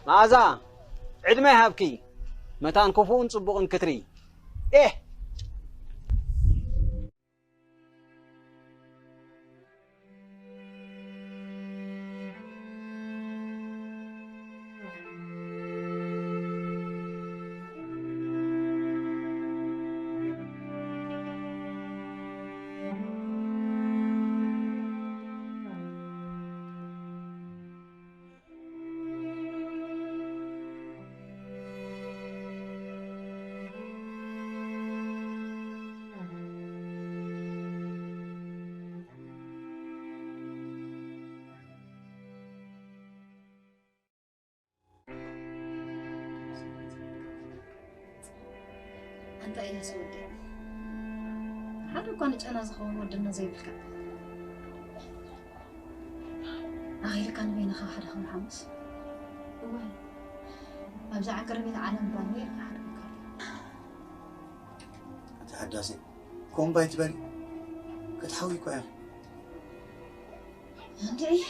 መኣዛ፣ ዕድመ ይሃብኪ፣ መታን ክፉእን ጽቡቕን ክትሪ። ኤህ! ኣንታ ኢያሱ ወደይ፣ ሓደ እኳ ንጨና ዝኸውን ወድነት ዘይብልካ። ኣኺልካ ንበይንኻ ሓደ ከም ሓሙስ። እዋይ፣ ኣብዛ ዓቀርቤት ዓለም ባኒ ኢኻ ሓድግካ። ኣቲ ሓዳሴ፣ ኮምባይ ትበሊ? ክትሓዊ እኮ ኢኺ። እንድዒ።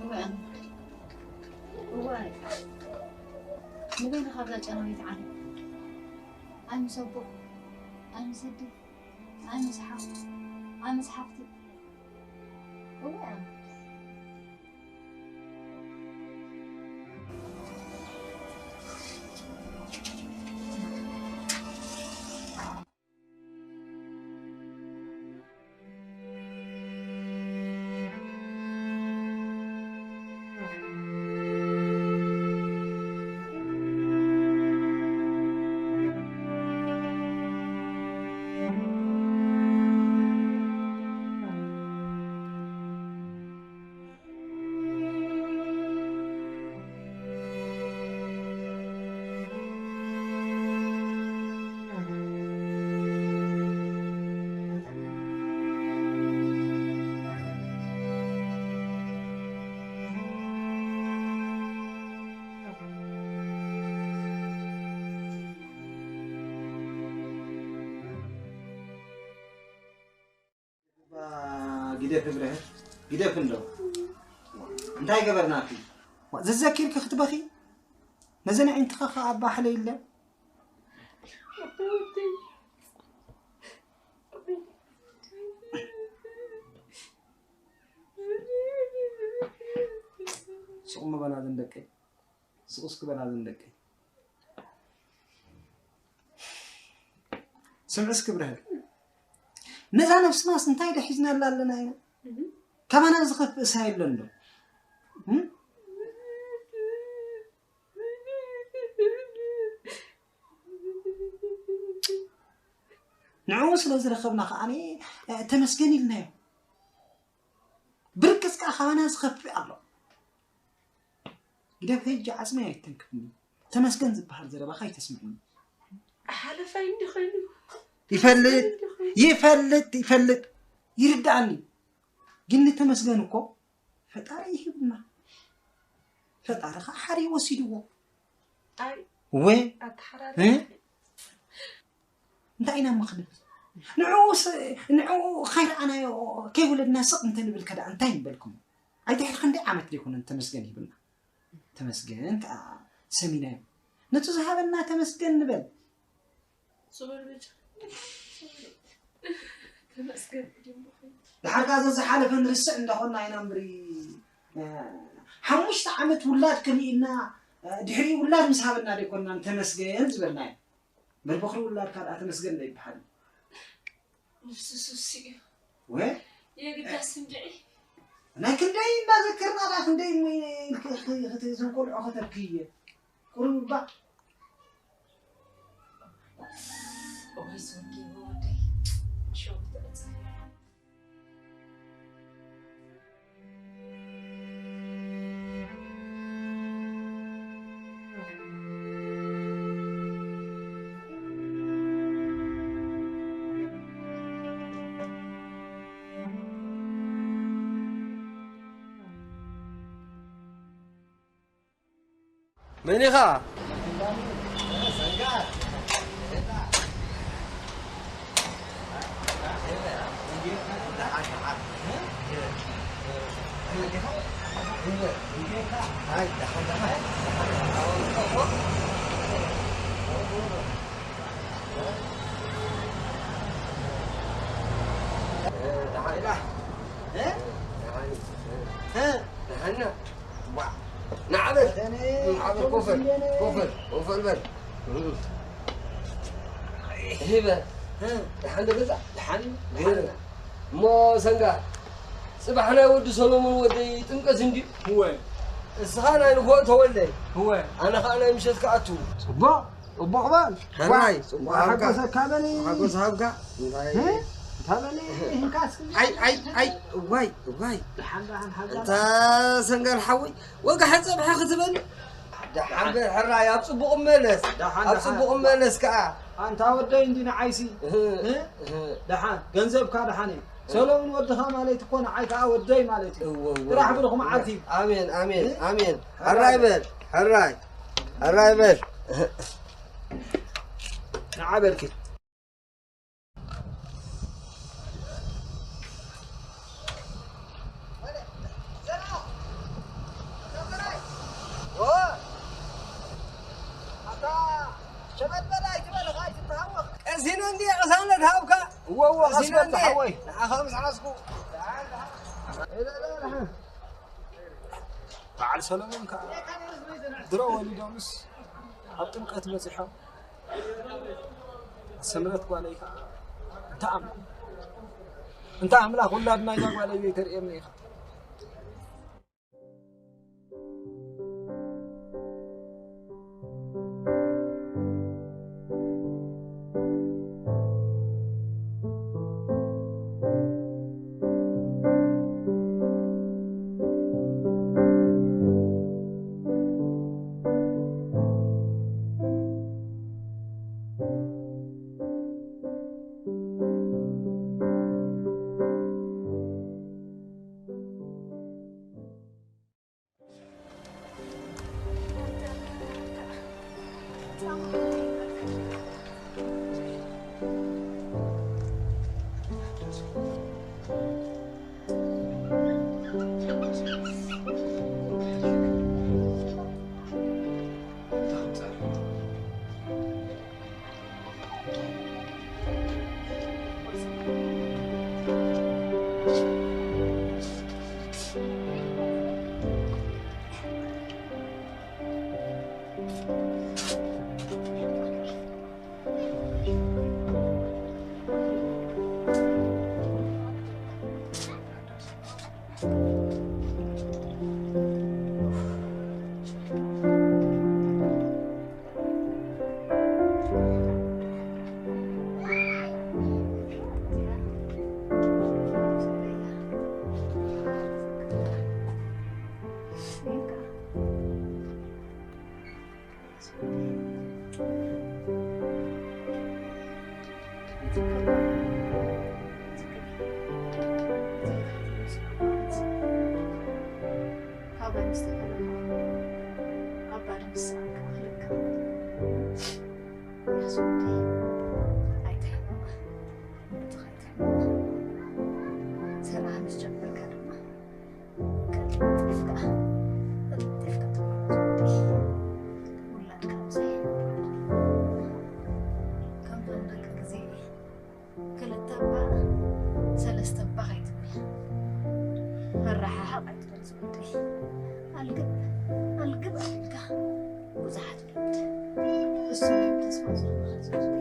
እዋይ፣ እዋይ። ንበይንኻ ኣብዛ ጨናዊት ዓለም። ኣይ ምስ ኣቦ፣ ኣይ ምስ ኣደ፣ ኣይ ምስ ሓው፣ ኣይ ምስ ሓፍቲ። እዋይ። ግደፍ ብርሀ፣ ግደፍ እንዶ። እንታይ ገበርናኪ? ዋ፣ ዘዘኪርኪ ክትበኺ? ነዘን ኣዒንትኻ ኸኣ ኣባሕለ ኢለ። ስቕ ምበላ ዘን ደቀይ። ስቕ እስኪ በላ ዘን ደቀይ። ስምዒ እስኪ ብርሀን። ነዛ ነብስናስ እንታይ ኢለ ሒዝናላ ኣለና ኢና? ካባና ዝኸፍእ እሳ የለን ዶ? እም? ንዕኡ ስለ ዝረኸብና ከኣ፣ እ፣ ተመስገን ኢልናዮ። ብርግጽ ከኣ ካባና ዝኸፍእ ኣሎ። ግደፍ፣ ሕጂ ዓጽመይ ኣይተንክፍኒ። ተመስገን ዝበሃል ዘረባኻ ኣይተስምዕኒ። ሓለፋይ እንዲ ኾይኑ። ይፈልጥ፣ ይፈልጥ፣ ይፈልጥ። ይርድኣኒ። ግን ንተመስገን እኮ ፈጣሪ ይሂብና። ፈጣሪ ኸዓ ሓርዩ ወሲድዎ። ኣይ፣ ወ-፣ ኣተሓራርያ። እ? እንታይ ኢና መኽልፍ? ንዕኡ ስ-፣ ንዕኡ ከይረኣናዮ፣ ከይወለድና ስቕ እንተንብል ከ ደኣ እንታይ ምበልኩም? ኣይድሕሪ ክንደይ ዓመት ደይኮነን ተመስገን ይብልና? ተመስገን ከኣ ሰሚናዮ። ነቲ ዝሃበና ተመስገን ንበል። ጽቡል ብቻ። ተመስገን ድሞ። ድሓር ከኣ ዘዝሓለፈ ንርስዕ እንዳኾንና ኢና እምበሪ፣ እ፣ ሓሙሽተ ዓመት ውላድ ከሊእና፣ እ፣ ድሕሪኡ ውላድ ምስ ሃበና ደይኮንና ተመስገን ዝበልናዮ። እምበር በኽሪ ውላድ ካልኣ ተመስገን ዶ ይበሃል? ንሱ ሱሲ እዩ። ወ-፣ የግዳስ እንድዒ። ናይ ክንደይ እንዳዘከርና ደኣ ክንደይ እሞ ኢልኪ፣ ኢልኪ፣ ኢልኪ፣ እዞም ቆልዑ ከተብክይየ። ቁሩብ እባ። እዋይ፣ ሶንጊ ወደይ። ሸው ተበጻሒ። መን ኢኻ? ደሓን ኢና። እ? ደሓን እዩ። እ? ደሓን ኢና። ዋ፣ ንዓበል። ደሓን እየ። ንዓበል፣ ኮፈል፣ ኮፈል፣ ኮፈል በል። እ። ይበል። እ? ደሓን ዶ ገዛ? ደሓን። ገይረ። እሞ ሰንጋ፣ ጽባሕ ናይ ወዲ ሰሎሞን ወደይ ጥምቀት እንድዩ። እወ። እስኻ ናይ ንግሆ ተወለይ። እወ። ኣነ ኸኣ ናይ ምሸት ክኣቱ። ጽቡቕ፣ ጽቡቕ በል። ሕራይ፣ ዋ፣ ጽቡቕ ሃብካ። ሓጎሰካ በል። ሓጎስ ሃብካ። እንታይ? እ? እንታይ በል? እንካስ። ኣይ፣ ኣይ፣ ኣይ፣ ዋይ፣ ዋይ። ደሓን፣ ደሓን፣ ሓዛ። እንታ ሰንጋል ሓወይ፣ ወጋሕ ጸብሐ ክትበል። ደሓን በል፣ ሕራይ፣ ኣብ ጽቡቕ መለስ። ደሓን፣ ኣብ ደሓን። ጽቡቕ መለስ ከኣ። ኣንታ ወደይ እንዲ ንዓይሲ። እህ፣ እ? እህ። ደሓን፣ ገንዘብካ ደሓን እዩ። ሰሎሙን ወድኻ ማለት እኮ ንዓይ ከኣ ወደይ ማለት እዩ። እወ፣ እወ፣ ጥራሕ እወ። ብሩኽ መዓልቲ። ኣሜን፣ ኣሜን፣ እ? ኣሜን። ሕራይ በል፣ ሕራይ። ሕራይ በል። ንዓ በልኪ። ቀሲነ እንድየ ቅሳነት ሃብካ። እወ፣ እወ፣ ቀሲነ ቀስ በል እንድየ። ሓወይ። ንዓኻ ምስ ሓዝኩ። በዓል ሰሎሞን ከኣ ድሮ ወሊዶምስ ኣብ ጥምቀት በጺሖም። ሰምረት ጓለይ ከኣ እንተ ኣምላኽ፣ እንተ ኣምላኽ ውላድ ናይዛ ጓለይ ዘይተርእየኒ ኢኻ። ሰላም ምስ ጀመርካ ድማ ቀልጢፍካ፣ ቀልጢፍካ ትመርጾ ውላድካ ምሳይ። ከምቶም ደቂ ግዜ ክልተ እባ ሰለስተ እባ ከይትብል፣ መረሓሓቕ ኣይትበል ዝወደይ። ኣልግብ፣ ኣልግብ ኣልግብካ ብዙሓት ውለድ። እሱ ተስፋ ዝህብኻ ዝወደይ።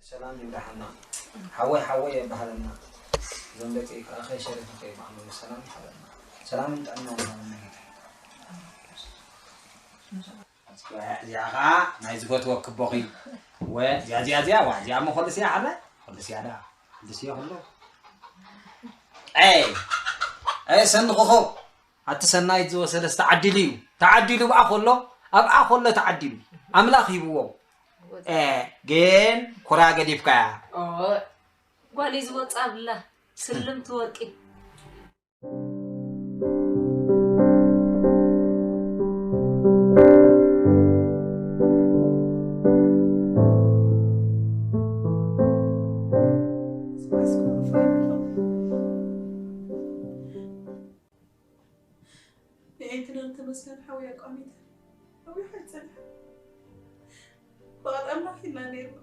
ሰላም ይብዛሓልና። ሓወይ ሓወይ የባህለና። እዞም ደቂ ከዓ ከይሸረፉ ከይበዓሉ ሰላም ይሓበና። ሰላምን ጥዕናን ይሃበና ጌታ። እዚኣ ከዓ ናይ ዝፈትወኪ ኣቦኺ። ወ-፣ እዚኣ፣ እዚኣ፣ እዚኣ፣ ዋ፣ እዚኣ እሞ ከልስያ ሓላ? ከልስያ ዳ? ከልስያ ከሎ? ኤይ! ኤይ፣ ሰኒ ኮኾብ! ኣቲ ሰናይት ዝወሰደስ ተዓዲሉ እዩ። ተዓዲሉ ብኣ ከሎ፣ ኣብኣ ከሎ ተዓዲሉ። ኣምላኽ ሂብዎ። ኤ፣ ግን ኩራ ገዲፍካያ። ኦ፣ ጓለይ ዝወጻ ብላ፣ ስልምቲ ወርቂ። ንኤንትናን ተመስገን ሓውያ ቋሚተ ነዊሕ ኣይጸንሐ። ብቓል ኣምላኽ ኢልና ነይርና።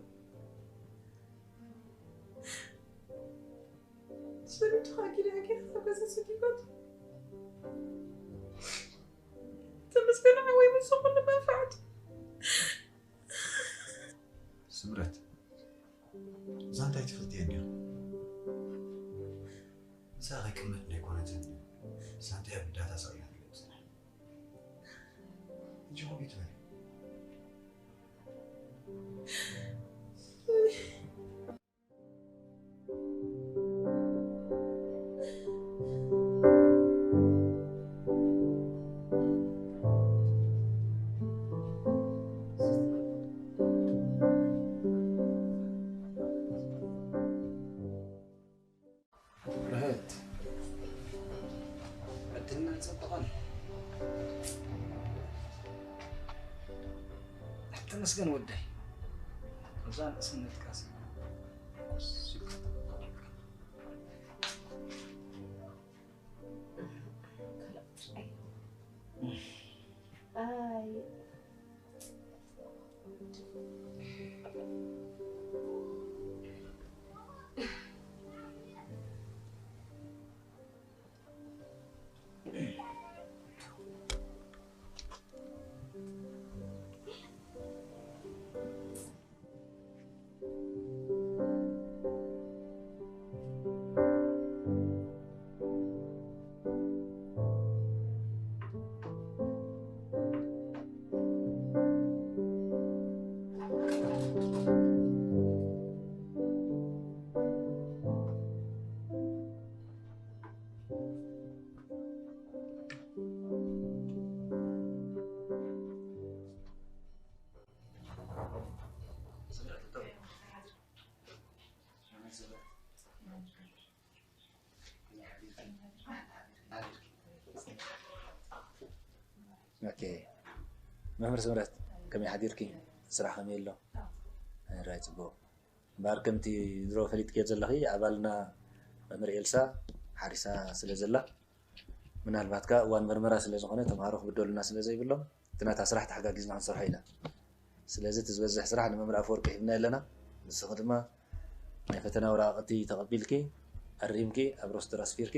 ሰሪትኻ ጊዳ ጊዳ ኣብ ገዛ ሰጊጓት። ተመስገን ሓወይ ምስ ኩሉ መንፈዓት። ስምረት፣ እዛ እንታይ ትፈልጥያ እንዲኹ? ምሳኻ ይቅመጥ እንዳይኮነትን ሳንቲያ ብዳታ ሰቂላ ትለብሰና። ሕጂ ኮፒት በል። ርህት ዕድልና ይጸብቐን። ተመስገን ወደይ። እዛ ንእስነትካስ ኣይ። ኦኬ። መምህር ስምረት፣ ከመይ ሓዲርኪ? ስራሕ ከመይ ኣሎ? ራይ ጽቡቕ። እምበኣር ከምቲ ድሮ ፈሊጥክዮ ዘለኺ ኣባልና መምህር ኤልሳ ሓሪሳ ስለ ዘላ፣ ምናልባት ከኣ እዋን መርመራ ስለ ዝኾነ ተምሃሮ ክብደሉና ስለ ዘይብሎም፣ እቲ ናታ ስራሕ ተሓጋጊዝና ክንሰርሖ ኢና። ስለዚ እቲ ዝበዝሕ ስራሕ ንመምህር ኣፈወርቂ ሂብና ኣለና። ንስኺ ድማ ናይ ፈተና ወረቓቕቲ ተቐቢልኪ፣ ኣሪምኪ፣ ኣብ ሮስተር ኣስፊርኪ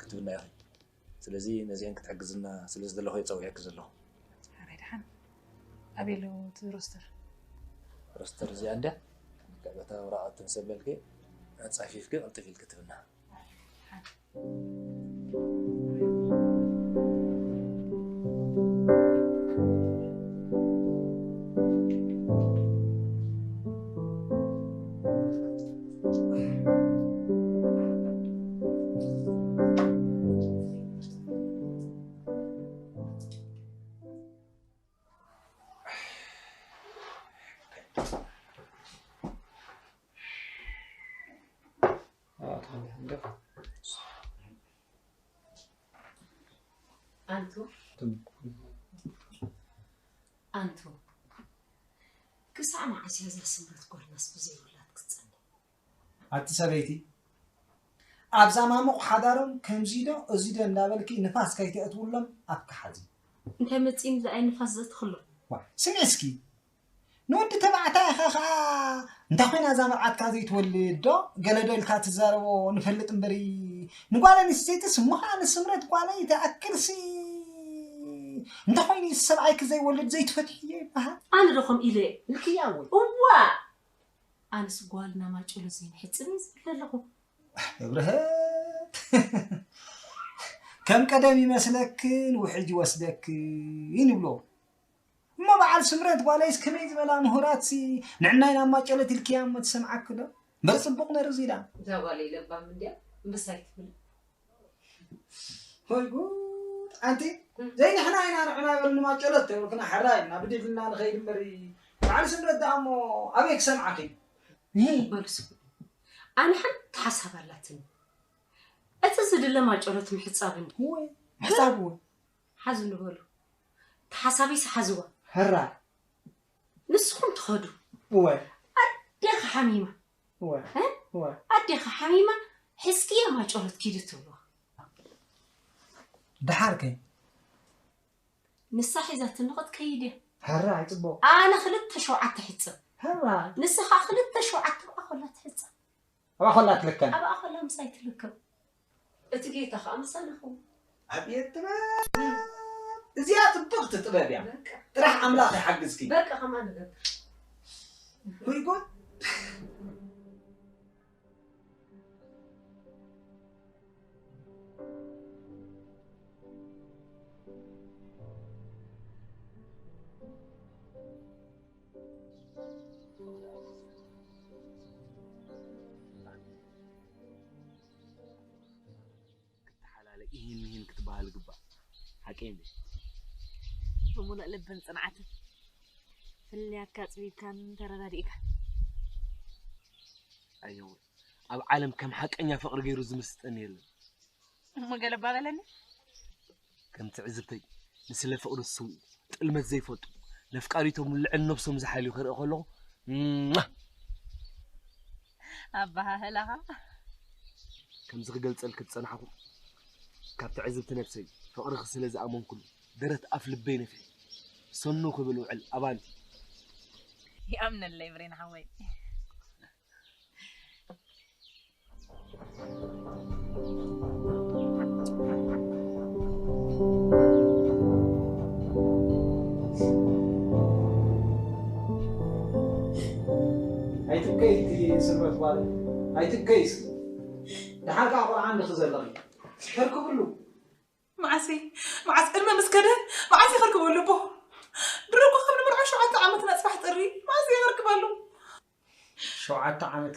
ክትብና ኢኺ። ስለዚ ነዚአን ክትሕግዝና ስለ ዝደለኹ እየ ጸዊዐኪ ዘለኹ። ሓራይ ደሓን። ኣበይ ኣሎ እቲ ሮስተር? ሮስተር እዚኣ እንድያ። በታ ወረቓቕቲ ምስ ኣበልኪ፣ ኣጻፊፍኪ፣ ቅልጥፍ ኢልኪ ትብና። ኣንቱ፣ ኣንቱ፣ ክሳዕ መዓስ እያ እዛ ስምረት ጓልናስ ብዘይ ውላድ ክትጸንሕ? ኣቲ ሰበይቲ፣ ኣብዛ ማሙቕ ሓዳሮም ከምዚ ዶ እዚ ዶ እንዳበልኪ ንፋስ ከይተእትውሎም ኣፍኪ ሓዚ። እንታይ መጺእኒ ዝኣይ ንፋስ ዘትኽሎም? ዋ፣ ስምዒ እስኪ፣ ንወዲ ተባዕታይ ኢኻ ኸዓ እንታይ ኮይና እዛ መርዓትካ ዘይትወልድ ዶ? ገለ ዶ ኢልካ ትዛረቦ ንፈልጥ እምበሪ፣ ንጓል ኣንስተይትስ እሞ ኸዓ ንስምረት ጓለይ ትኣክልሲ እንታይ ኮይኑ እዩ ሰብኣይኪ ዘይወልድ ዘይትፈትሕዮ ይበሃል? ኣነ ዶ ከምኡ ኢለ? ኢልክያ ወይ? እዋ! ኣነስ ጓል ናማጨሎ ዘይንሕጽር እየ ዝብል ዘለኹ። እብርሀት ከም ቀደም ይመስለክን ውሕጅ ይወስደክን ይብሎ። እሞ በዓል ስምረት ጓለይስ ከመይ ዝበላ ምሁራት ሲ ንዕናይ ናብ ማጨለት ኢልክያ እሞ ትሰምዓክ ዶ? እምበር ጽቡቕ ነርዚ ኢላ። እዛ ጓለይ ለባም እንድያ እምበሳ ኣይትብል። ወይ ጉድ! ኣንቲ ዘይንሕና ኢና ንዕና በል ንማጨለት ተብልክና ሕራይ ኢና ብድልና ንኸይድ እምበር በዓል ስምረት ደኣ እሞ ኣበይ ክሰምዓኺ? በሉ ስምዑ። ኣነ ሓንቲ ሓሳብ ኣላትኒ። እቲ ዝድለ ማጨሎት ምሕጻብ እንዲ። እወ፣ ምሕጻብ እወ። ሓዙ ንበሉ። ተሓሳቢስ ሓዝዋ። ሕራይ። ንስኹም ትኸዱ። እወ። ኣዴኻ ሓሚማ። እወ። እ? እወ። ኣዴኻ ሓሚማ፣ ሕዝክያ ማጨሎት ኪዱ ትብልዋ። ደሓር ከ? ንሳ ሒዛትኒ ክትከይድ እያ። ሕራይ ጽቡቕ። ኣነ ክልተ ሸውዓተ ሕጽብ። ሕራይ። ንስኻ ክልተ ሸውዓተ ኣብኣ ኮላ ትሕጸብ። ኣብኣ ኮላ ትልከም። ኣብኣ ኮላ ምሳይ ትልከም። እቲ ጌታ ኸኣ ምሳና ኸውን። ኣብየት ጥበብ! እዚኣ ጽብቕቲ ጥበብ እያ። በቃ። ጥራሕ ኣምላኽ ይሓግዝኪ። በቃ ከማን ንገብር። ወይ ጉድ! ክትተሓላለ ኢሂን ሚሂን ክትበሃል ግባእ። ሓቀይ እንዴ? ብምሉእ ልብን ጽንዓትን ፍልልያትካ ኣጽቢብካን ተረዳዲእካን። ኣየወ፣ ኣብ ዓለም ከም ሓቀኛ ፍቕሪ ገይሩ ዝምስጠኒ የለን። እሞ ገለ እባ በለኒ። ከም ትዕዝብተይ፣ ንስለ ፍቕሪ ዝስውኡ፣ ጥልመት ዘይፈልጡ፣ ነፍቃሪቶም ልዕሊ ነብሶም ዝሓልዩ ክርኢ ከለኹ፣ እማ! ኣበሃህላኻ። ከምዚ ክገልጸልኪ ዝጸናሕኩ፣ ካብ ትዕዝብቲ ነብሰይ፣ ፍቕርኺ ስለ ዝኣመንኩሉ፣ ደረት ኣፍ ልበይ ነፊሐ፣ ሰኑ ክብል ውዕል፣ ኣባንቲ። ይኣምነለይ ብሬን ሓወይ። ኣይትከይ እቲ ስምረት ጓል ኣይትከይ። ደሓር ከዓ ቆልዓ እንድኺ ዘለኺ ከርክብሉ። መዓስ መዓስ ዕድመ ምስ ከደ መዓስ ከርክበሉ ኣቦ? ድሮ እኮ ካብ ንምርዖ ሸውዓተ ዓመትና ጽባሕ ጥሪ መዓስ ከርክበሉ? ሸውዓተ ዓመት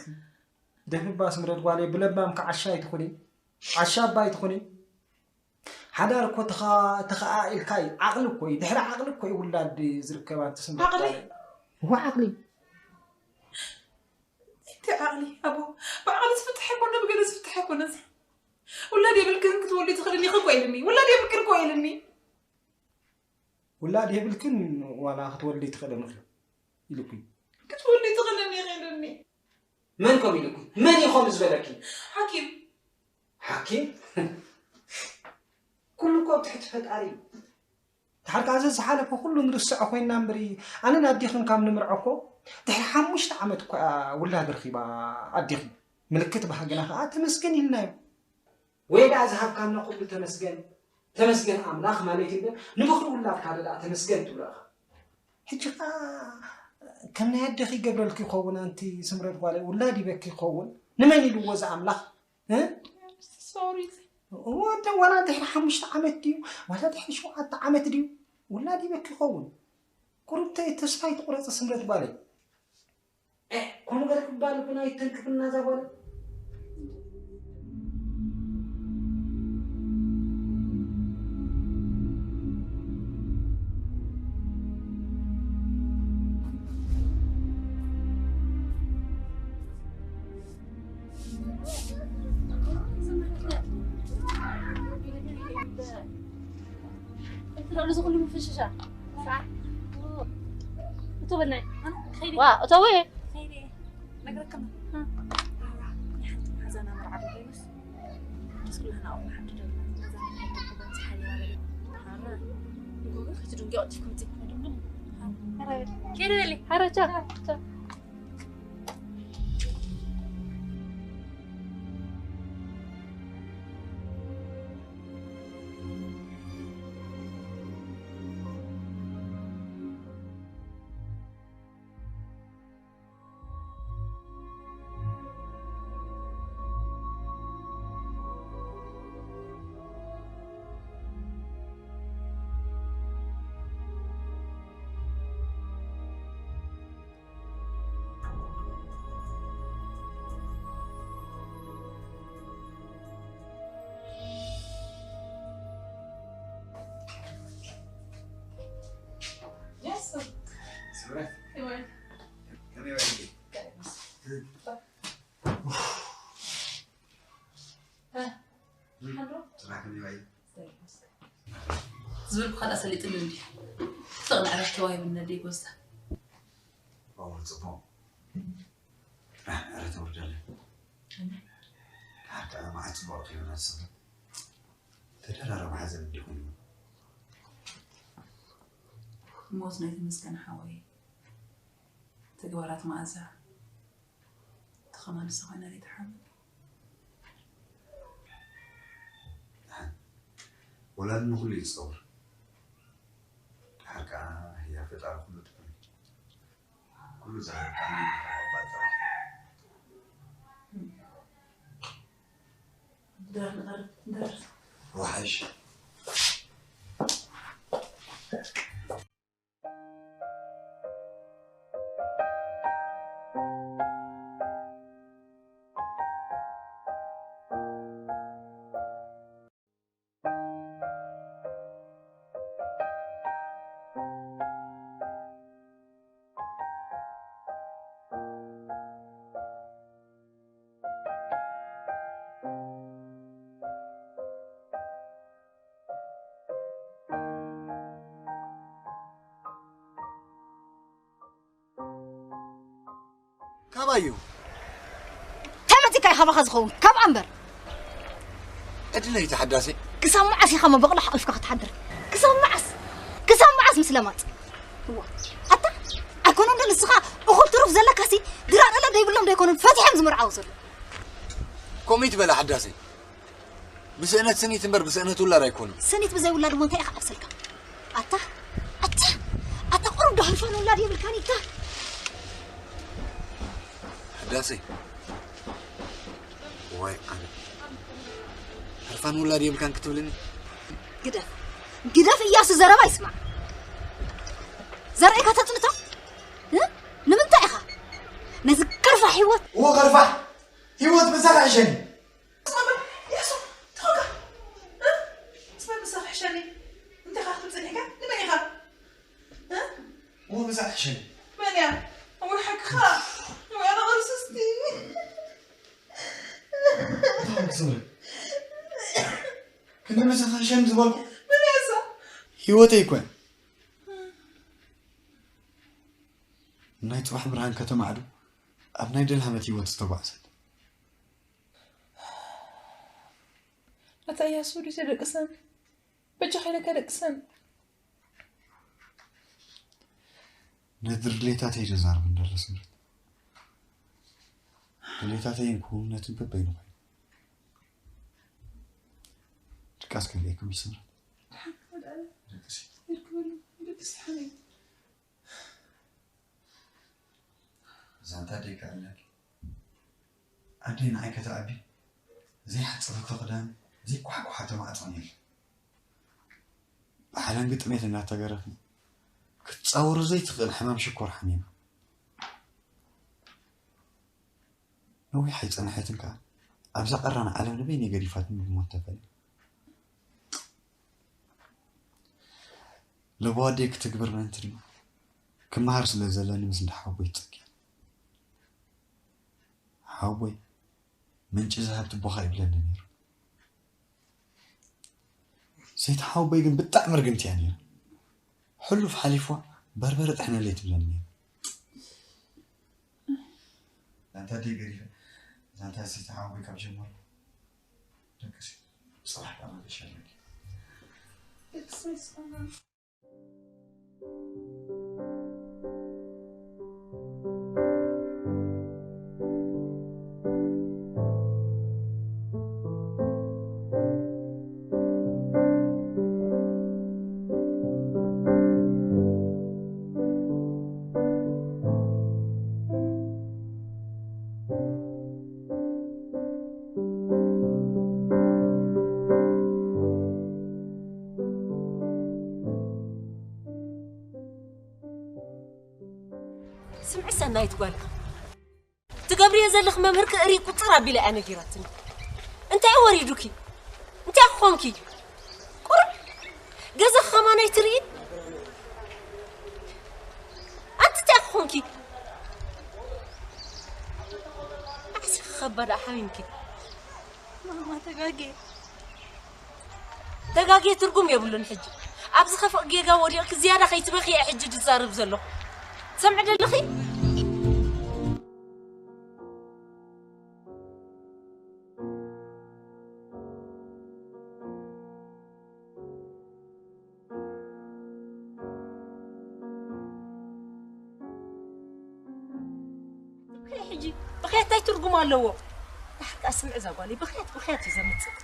ደፍባ ስምረት ጓለይ ብለባም ከዓሻ ኣይትኹኒ። ዓሻ ኣባ ኣይትኹኒ። ሓዳር እኮ ተኻ- ተኸኣኢልካ እዩ። ዓቕሊ እኮ እዩ። ድሕሪ ዓቕሊ እኮ እዩ ውላድ ዝርከብ ኣንቲ ስምረት ዓቕሊ? ጓለይ። እዋ ዓቕሊ። እቲ ዓቕሊ ኣቦ ብዓቕሊ ዝፍታሕ ኣይኮነ ብገለ ዝፍታሕ ኣይኮነ። ውላድ የብልክን ክትወልዲ ትኽእልን ኢኺ እኮ ኢልኒ። ውላድ የብልክን እኮ ኢልኒ። ውላድ የብልክን ዋላ ክትወልዲ ትኽእልን ኢኺ ኢልኩ። ክትወልዲ ትኽእልን ኢኺ ኢልኒ። መን ከም ኢልኩ? መን እዩ ከምኡ ዝበለኪ? ሓኪም። ሓኪም? ኩሉ እኮ ኣብ ትሕቲ ፈጣሪ እዩ። ድሓር ከኣ እዚ ዝሓለፈ ኩሉ ንርስዖ ኮይንና እምበሪ፣ ኣነን ኣዴኽን ካብ ንምርዖ እኮ ድሕሪ ሓሙሽተ ዓመት እኮ እያ ውላድ ረኺባ ኣዴኽን። ምልክት ባህግና ከኣ ተመስገን ኢልናዮ። ወይ ደኣ ዝሃብካና ኩሉ ተመስገን፣ ተመስገን ኣምላኽ ማለት እዩ እምበር፣ ንምኽሪ ውላድካ ዶ ደኣ ተመስገን ትብሎ ኢኻ? ሕጂ ኸኣ ከም ናይ ኣዴኺ ይገብረልኪ ይኸውን፣ ኣንቲ ስምረት ጓለይ፣ ውላድ ይበኪ ይኸውን። ንመን ኢልዎ እዚ ኣምላኽ? እ? ሶሪ። ወደ ዋላ ድሕሪ ሓሙሽተ ዓመት ድዩ? ዋላ ድሕሪ ሸውዓተ ዓመት ድዩ? ውላድ ይበኪ ይኸውን። ቁሩብ ተ-፣ ተስፋ ኣይትቑረጺ ስምረት ጓለይ። ኤህ፣ ከምኡ ገለ ክባል እኮ ኣይተንክፍና እዛ ጓል። እዚ ኩሉ ምፍሽሻ። እቶ በናይ፣ ከይዲ። ዋ፣ እቶ ወይ? ከይዲ። ነግረክም። እ። ሓዛና መርዓ ዶ ኮይኑስ? ደስ ኩላና ኣብ ሓንቲ ዶ? ነዛ ናይ ሓንቲ ዶ? ሓራ። ንጎጎ ክትድንጊ ኣውጥኩም ትክ። ከይዲ በሊ። ሓራ፣ ቻው። ቻው። ስራሕ ከመይ ዋይ? ዝብል ብኻልኣ ሰሊጥሉ እንዲ። ፍቕን ዕረፍቲ ዋሂብና ደይ ጎዝታ። ኦ፣ ጽቡቕ። ዕረ ተወርዳለ። ሓቂ መዓት ጽቡቕ ከይሆነ ዝሰብር። ተደራረብ ሓዘን እንዲኹም። ሞት ናይ ተመስገን ሓወይ። ተግባራት መኣዛ። ተኸማን ዝሰኾነ ዘይተሓመል። ወላድ ንኹሉ እዩ ዝጸውር። ድሓር ከኣ ህያ ፈጣሪ ኩሉ ጥበብ። ኩሉ ዝሃበካ ንባል ጥራሕ። ደር ንቐርብ፣ ደር። ወሓሽ። ካባዩ እንታይ መፂካ እዩ ካባኻ ዝኸውን? ካብ ኣንበር። ዕድለይ ተሓዳሲ። ክሳብ መዓስ ኢኻ መበቕሎ ሓቒፍካ ክትሓድር? ክሳብ መዓስ? ክሳብ መዓስ ምስ ለማፅ? እዋ፣ ኣታ ኣይኮነን ዶ ንስኻ እኹል ትሩፍ ዘለካሲ ድራር እለ ዘይብሎም ዶ ኣይኮኑን ፈቲሖም ዝምርዓው ዘሎ? ኮሚት በላ ሓዳሲ። ብስእነት ስኒት እምበር ብስእነት ውላድ ኣይኮኑን። ስኒት ብዘይ ውላድ እሞ እንታይ ኢኻ ዓብሰልካ? ኣታ፣ ኣታ፣ ኣታ ቁሩብ ዶ ህርፋን ውላድ የብልካን ኢልካ? ሕዳሰይ። ወይ ኣነ። ህርፋን ውላድ የብልካን ክትብልኒ? ግደፍ። ግደፍ እያሱ ዘረባ ይስማዕ። ዘርእካ ተጽንቶ? እ? ንምንታይ ኢኻ? ነዚ ከርፋሕ ህይወት። እዎ ከርፋሕ ህይወት ምሳኻ ይሸኒ። ስማዕማ፣ የሱ፣ ተኸካ። እ? ስማዕ፣ ምሳኻ ይሸኒ። እንታይ ኢኻ ክትብል ጸኒሕካ? ንመን ኢኻ? እ? እዎ ምሳኻ ይሸኒ። መን እያ? ወይ ሓቅኻ። ወይ ኣነ ቅርስስቲ። እንታይ ክስምዕ? ክንዲ ምሳኻ ይሸኒ ዝበልኩ? መን እያ እሳ? ህይወተይ እኮ እያ። ናይ ጽባሕ ብርሃን ከተማዕዱ ኣብ ናይ ደልሃመት ህይወት ዝተጓዕዘት። ኣታ እያሱ፣ ድዩ ደቅሰን? በጃኻ ኢለካ ደቅሰን። ነቲ ድሌታተይ ዘዛርብ እንደሎ ስምረት። ድሌታተይን ክውንነትን በበይኑ ኮይኑ። ድቃስ ከልኤኩም እዩ ስምረት። ደቅሲ። ይርከበሉ። ደቅሲ ሓመይ። ዛንታ ደይ ከኣለኪ። ኣደይ ንዓይ ከተኣቢ ዘይሓጸበቶ ክዳን፣ ዘይኳሕኳሓቶ ማዕጾን የለን። ብሓለንጊ ጥሜት እናተገረፍና፣ ክትጻወሮ ዘይትኽእል ሕማም ሽኮር ሓሚማ። ነዊሕ ኣይጸንሐትን ከኣ፣ ኣብዛ ቀራን ዓለም ንበይነይ ገዲፋትኒ ብሞት ተፈልያ። ለበዋ ኣደይ ክትግብር ምእንቲ ድማ፣ ክመሃር ስለ ዘለኒ ምስ እንዳ ሓወቦይ ተጸጊዐ። ሓወቦይ፣ ምንጪ ዝሃብ ትቦኻ ይብለኒ ነይሩ። ሰይቲ ሓወቦይ ግን ብጣዕሚ ርግምቲ እያ ነይራ። ሕሉፍ ሓሊፍዋ በርበረ ጥሕነለይ ትብለኒ ነይራ። ዛንታ ደይ ገዲፈ፣ ዛንታ ሰይቲ ሓወቦይ ካብ ጀመርኩ፣ ደቅሲ፣ ጽባሕ ከኣ መገሻ ኣለኪ። ደቅሲ፣ ስምዒ ሰናይት ጓል፣ ትገብርዮ ዘለኺ መምህርኪ እርኢ ቁጽር ኣቢላ እያ ነጊራትኒ። እንታይ እዩ ወሪዱኪ? እንታይ ክኾንኪ? ቁሩብ ገዛኺ ከማን ኣይትርእይን? ኣንቲ እንታይ ክኾንኪ? ኣዕሲኺ ከባ ደኣ ሓሚምኪ። ማማ ተጋጌ ተጋጌ ትርጉም የብሉን። ሕጂ ኣብዚ ከፍቕ ጌጋ ወዲቕኪ ዝያዳ ከይትበኺ እየ ሕጂ ድዛረብ ዘለኹ። ትሰምዒ ደለኺ? ብኸይ ሕጂ ብኸያት እንታይ ትርጉም ኣለዎ? ብሓቂ ስምዒ እዛ ጓለይ ብኸያት ብኸያት እዩ ዘምፅእ።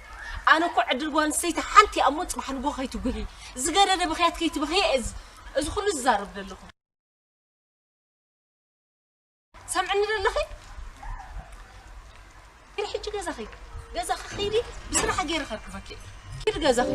ኣነ እኮ ዕድል ጓል ኣንስተይቲ ሓንቲ እያ እሞ ፅባሕ ንጎ ከይትጉሂ ዝገደደ ብኸያት ከይትበኽየ እየ እዚ ኩሉ ዝዛረብ ዘለኹ። ሰምዕኒ ዘለኺ? ኪዲ ሕጂ ገዛኺ። ገዛኺ ኺዲ ብስራሕ ገይረ ከርክበኪ። ኪዲ ገዛኺ።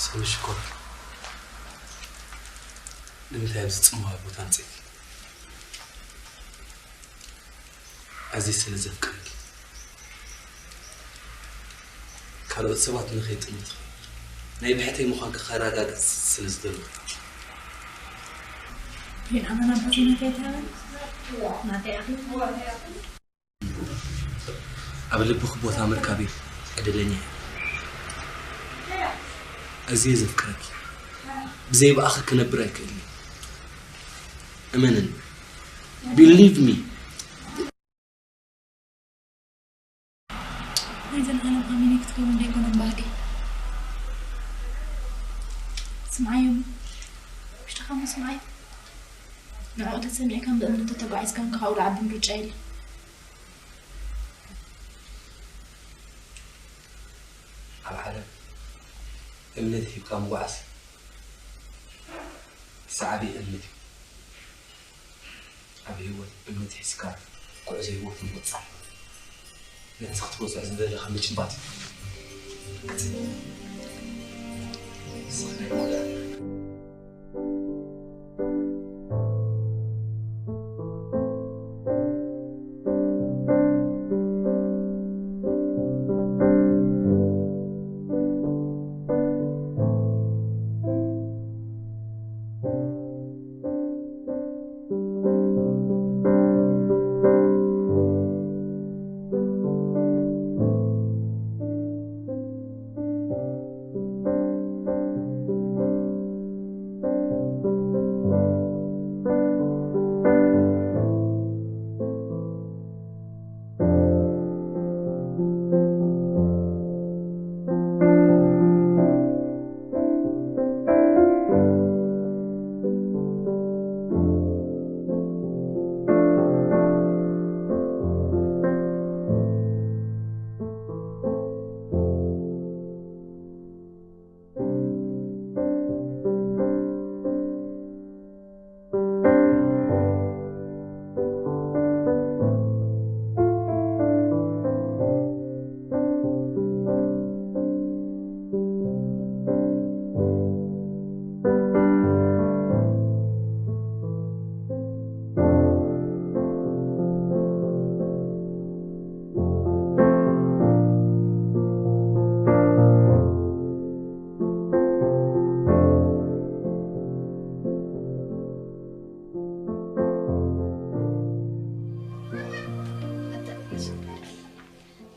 ስሚ ሽኮር፣ ንምንታይ ኣብዚ ጽምዋ ቦታ ኣምጺእኪ? ኣዝየ ስለ ዘፍቅረኪ፣ ካልኦት ሰባት ንኸይጥምቱ፣ ናይ ብሕተይ ምዃንኪ ከረጋግጽ ስለ ዝደለኹ። ፊን ኣመና በዚ ነገር ተበል ናተይ ኣኺ ኣብ ልብኺ ቦታ ምርካበይ ዕድለኛ እየ። ኣዝየ ዘፍቅረኪ፣ ብዘይ ብኣኺ ክነብር ኣይክእልን። እመንኒ። Believe me. ናይ ዘለኣለም ኣሚነ ክትከውን እንዳይኮነን ባህገይ። ስምዓዮም። ውሽጥኻ እሞ ስምዓዮ። ንዕኡ ተሰሚዕካን ብእምነት ተተጓዒዝካን ካብኡ ዝዓቢ ምርጫ የለን። ኣብ ዓለም እምነት ሂብካ ምጉዓዝ ዝዓበየ እምነት እዩ። ኣብ ህይወት እምነት ሒዝካ ጉዕዞ ህይወት ምቕጻል፣ ነቲ ክትበጽሖ ዝደለኻ ምጭባጥ እዩ።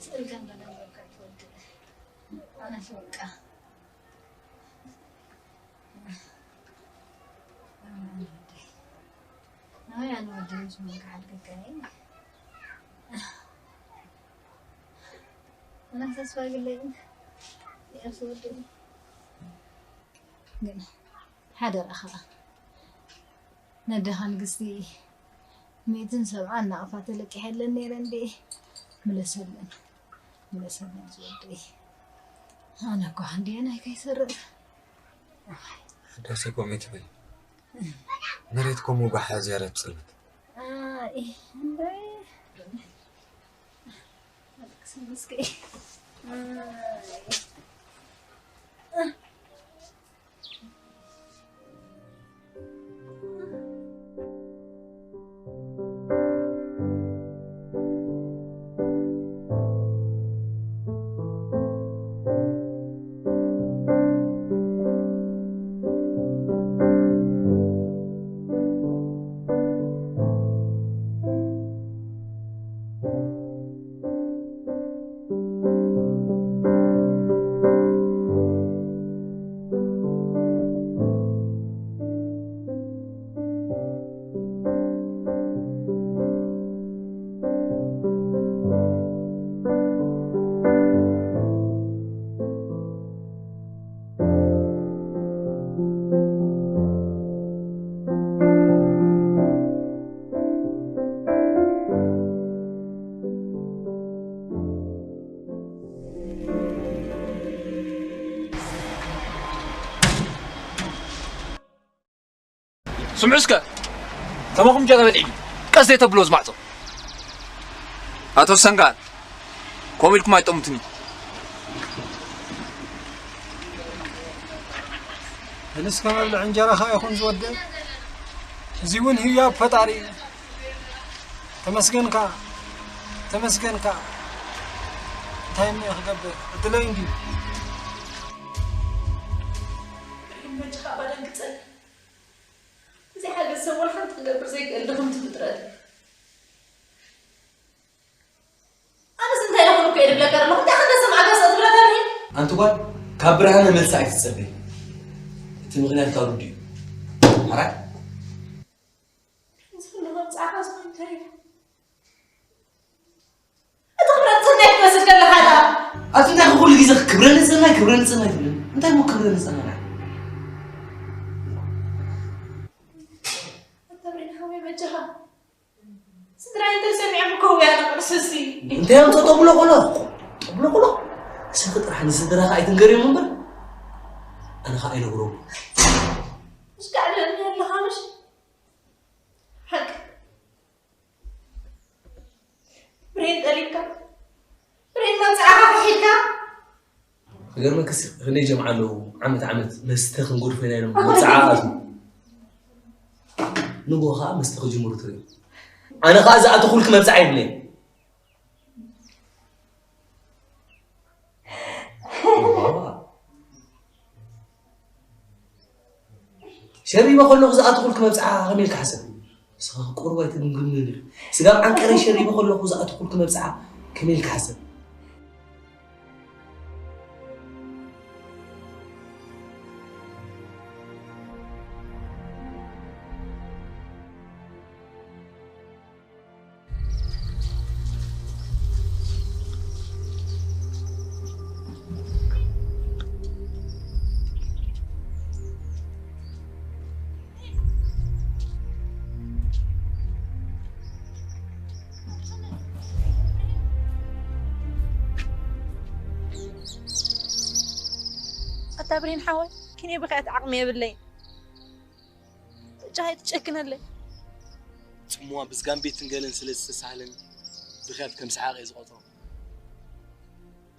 ስእልካ እንዳነበርካ ትወድእ ኣነ በቃ። ኣነ ወደይ ናበይ ኣነ ወደይ ምስ መንካ ሓድገካ እየ። ኣነ ተስፋ ግለይ እየ ዝወድእ። ግን ሓደራኻ፣ ነደኻ ንግስቲ ሚእትን ሰብዓን ናቕፋ ተለቂሐለን ነይረን ድየ? ምለሰለን፣ ምለሰለን ዝወደይ። ኣነ እኮ ክንድየናይ ከይሰርቕ። ሕዳሴ ኮሜ ትብል መሬት ኮሞ ባሓ ዝያዳ ትጽልምት። ኣይ፣ እምበይ። ኣልቅስ ምስኪ። ኣይ። ስምዑ እስከ፣ ተማኹም ጃ ተበልዒ ቀስ ዘይተብሎ ዝማዕጾ። ኣቶ ሰንጋል፣ ከምኡ ኢልኩም ኣይጠሙትኒ። እልስ ከመብልዕ እንጀራኻ ይኹን ዝወደ፣ እዚ እውን ህያብ ፈጣሪ እዩ። ተመስገን ከኣ፣ ተመስገን ከኣ። እንታይ እሞ ክገብር? ዕድለይ እንድዩ። ብሕልመ ጭኻ ባደንግጸኒ። እዚ ሓገዝ ሰብ ወላ ሓንቲ ክገብር ዘይክእል ድኽምቲ ፍጥረት። ኣነስ እንታይ ይኹን እኮ እየ ድብለካ ዘለኹ። እንታይ ክንደሰም ዓጋሰ ትብላ ተብሂል? ኣንቲ ጓል፣ ካብ ብርሃነ መልሲ ኣይትጸበይ። እቲ ምኽንያት ካብ ርዱእ እዩ። ሓራይ? እዚ ኩሉ መብጽዓኻ ዝኾነ እንታይ እዩ? እቲ ክብረ ንጽህና ክትመስል ከለኻ ደኣ። ኣቲ እንታይ ኩሉ ግዜ ክብረ ንጽህና፣ ክብረ ንጽህና ትብለኒ? እንታይ እሞ ክብረ ንጽህና? ኣታ ብሬን ሓወይ በጃኻ። ስድራይ እንተሰሚዖም ክህውያ ነቕርስ እስቲ። እንታይ እዮም ጠብሎ ቆሎ? ጠብሎ ቆሎ? ስልኪ ጥራሕ ንስድራኻ ኣይትንገርዮም እምበር ኣነ ኸኣ ኣይነግሮም። ምሽ ጋዕ ትብለኒ ኣለኻ ምሽ? ሓቂ። ብሬን ጠሊምካ፣ ብሬን መብጽዓኻ ክሒድካ። ክገርመክስ ክንደይ ጀምዓ ኣለዉ ዓመት ዓመት መስተ ክንጎድፎ ኢና ኢሎም መብጽዓ ኣቱ። ንጎ ኸዓ መስተ ክጅምሩ ትርኢ። ኣነ ኸዓ ዝኣተኹልክ መብጽዓ የብለይ። ሸሪበ ከለኹ ዝኣተኹልክ መብጽዓ ከመይ ኢልካ ሓሰብ? ንስኻ ቁሩብ ኣይትግምግምን ኢኻ። ስጋብ ዓንቀረይ ሸሪበ ከለኹ ዝኣተኹልክ መብጽዓ ከመይ ኢልካ ሓሰብ? ኣታ ብሬን ሓወይ፣ ኪነ ብኽያት ዓቕሚ የብለይን። በጃኻ ኣይትጨክነለይ። ጽምዋ ብዝጋም ቤትን ገለን ስለ ዝተሳህለኒ ብኽያት ከም ሰሓቕ እየ ዝቖጽሮ።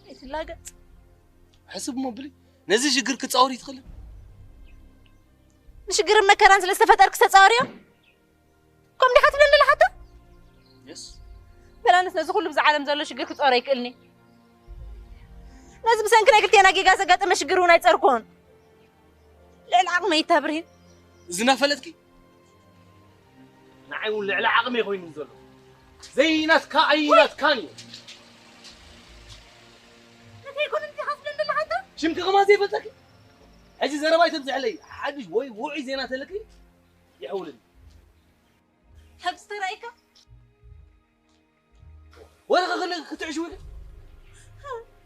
ኣይትላገጽ። ሕስብ እሞ ብሊ፣ ነዚ ሽግር ክትጻወር ይትኽእልን? ንሽግርን መከራን ስለ ዝተፈጠርክ ዝተጻወርዮ? ከም ዲኻ ትብለኒ ዘለኻ? የስ። በላንስ ነዚ ኩሉ ብዛ ዓለም ዘሎ ሽግር ክጻወር ኣይክእልኒ። ነዚ ብሰንኪ ናይ ክልቴና ጌጋ ዘጋጠመ ሽግር እውን ኣይጸርኩን። ልዕሊ ዓቕመይ እታ ብርሂን። እዚ እናፈለጥኪ ንዓይ እውን ልዕሊ ዓቕመይ ኮይኑ ዘሎ። ዘይናትካ ኣይናትካን እዩ። እንታይ ይኮን እንዲኻ ትብለኒ ዘለኻ ኣንታ? ሽምኪ ከማን ዘይፈልጠኪ? ሕጂ ዘረባ ኣይተብዝሕለይ። ሓድሽ ወይ ውዑይ ዜና ተለኪ ይሕውልኒ። ሕዚ ተራእይካ? ወረ ከክልእ ክትዕሽው ኢለ።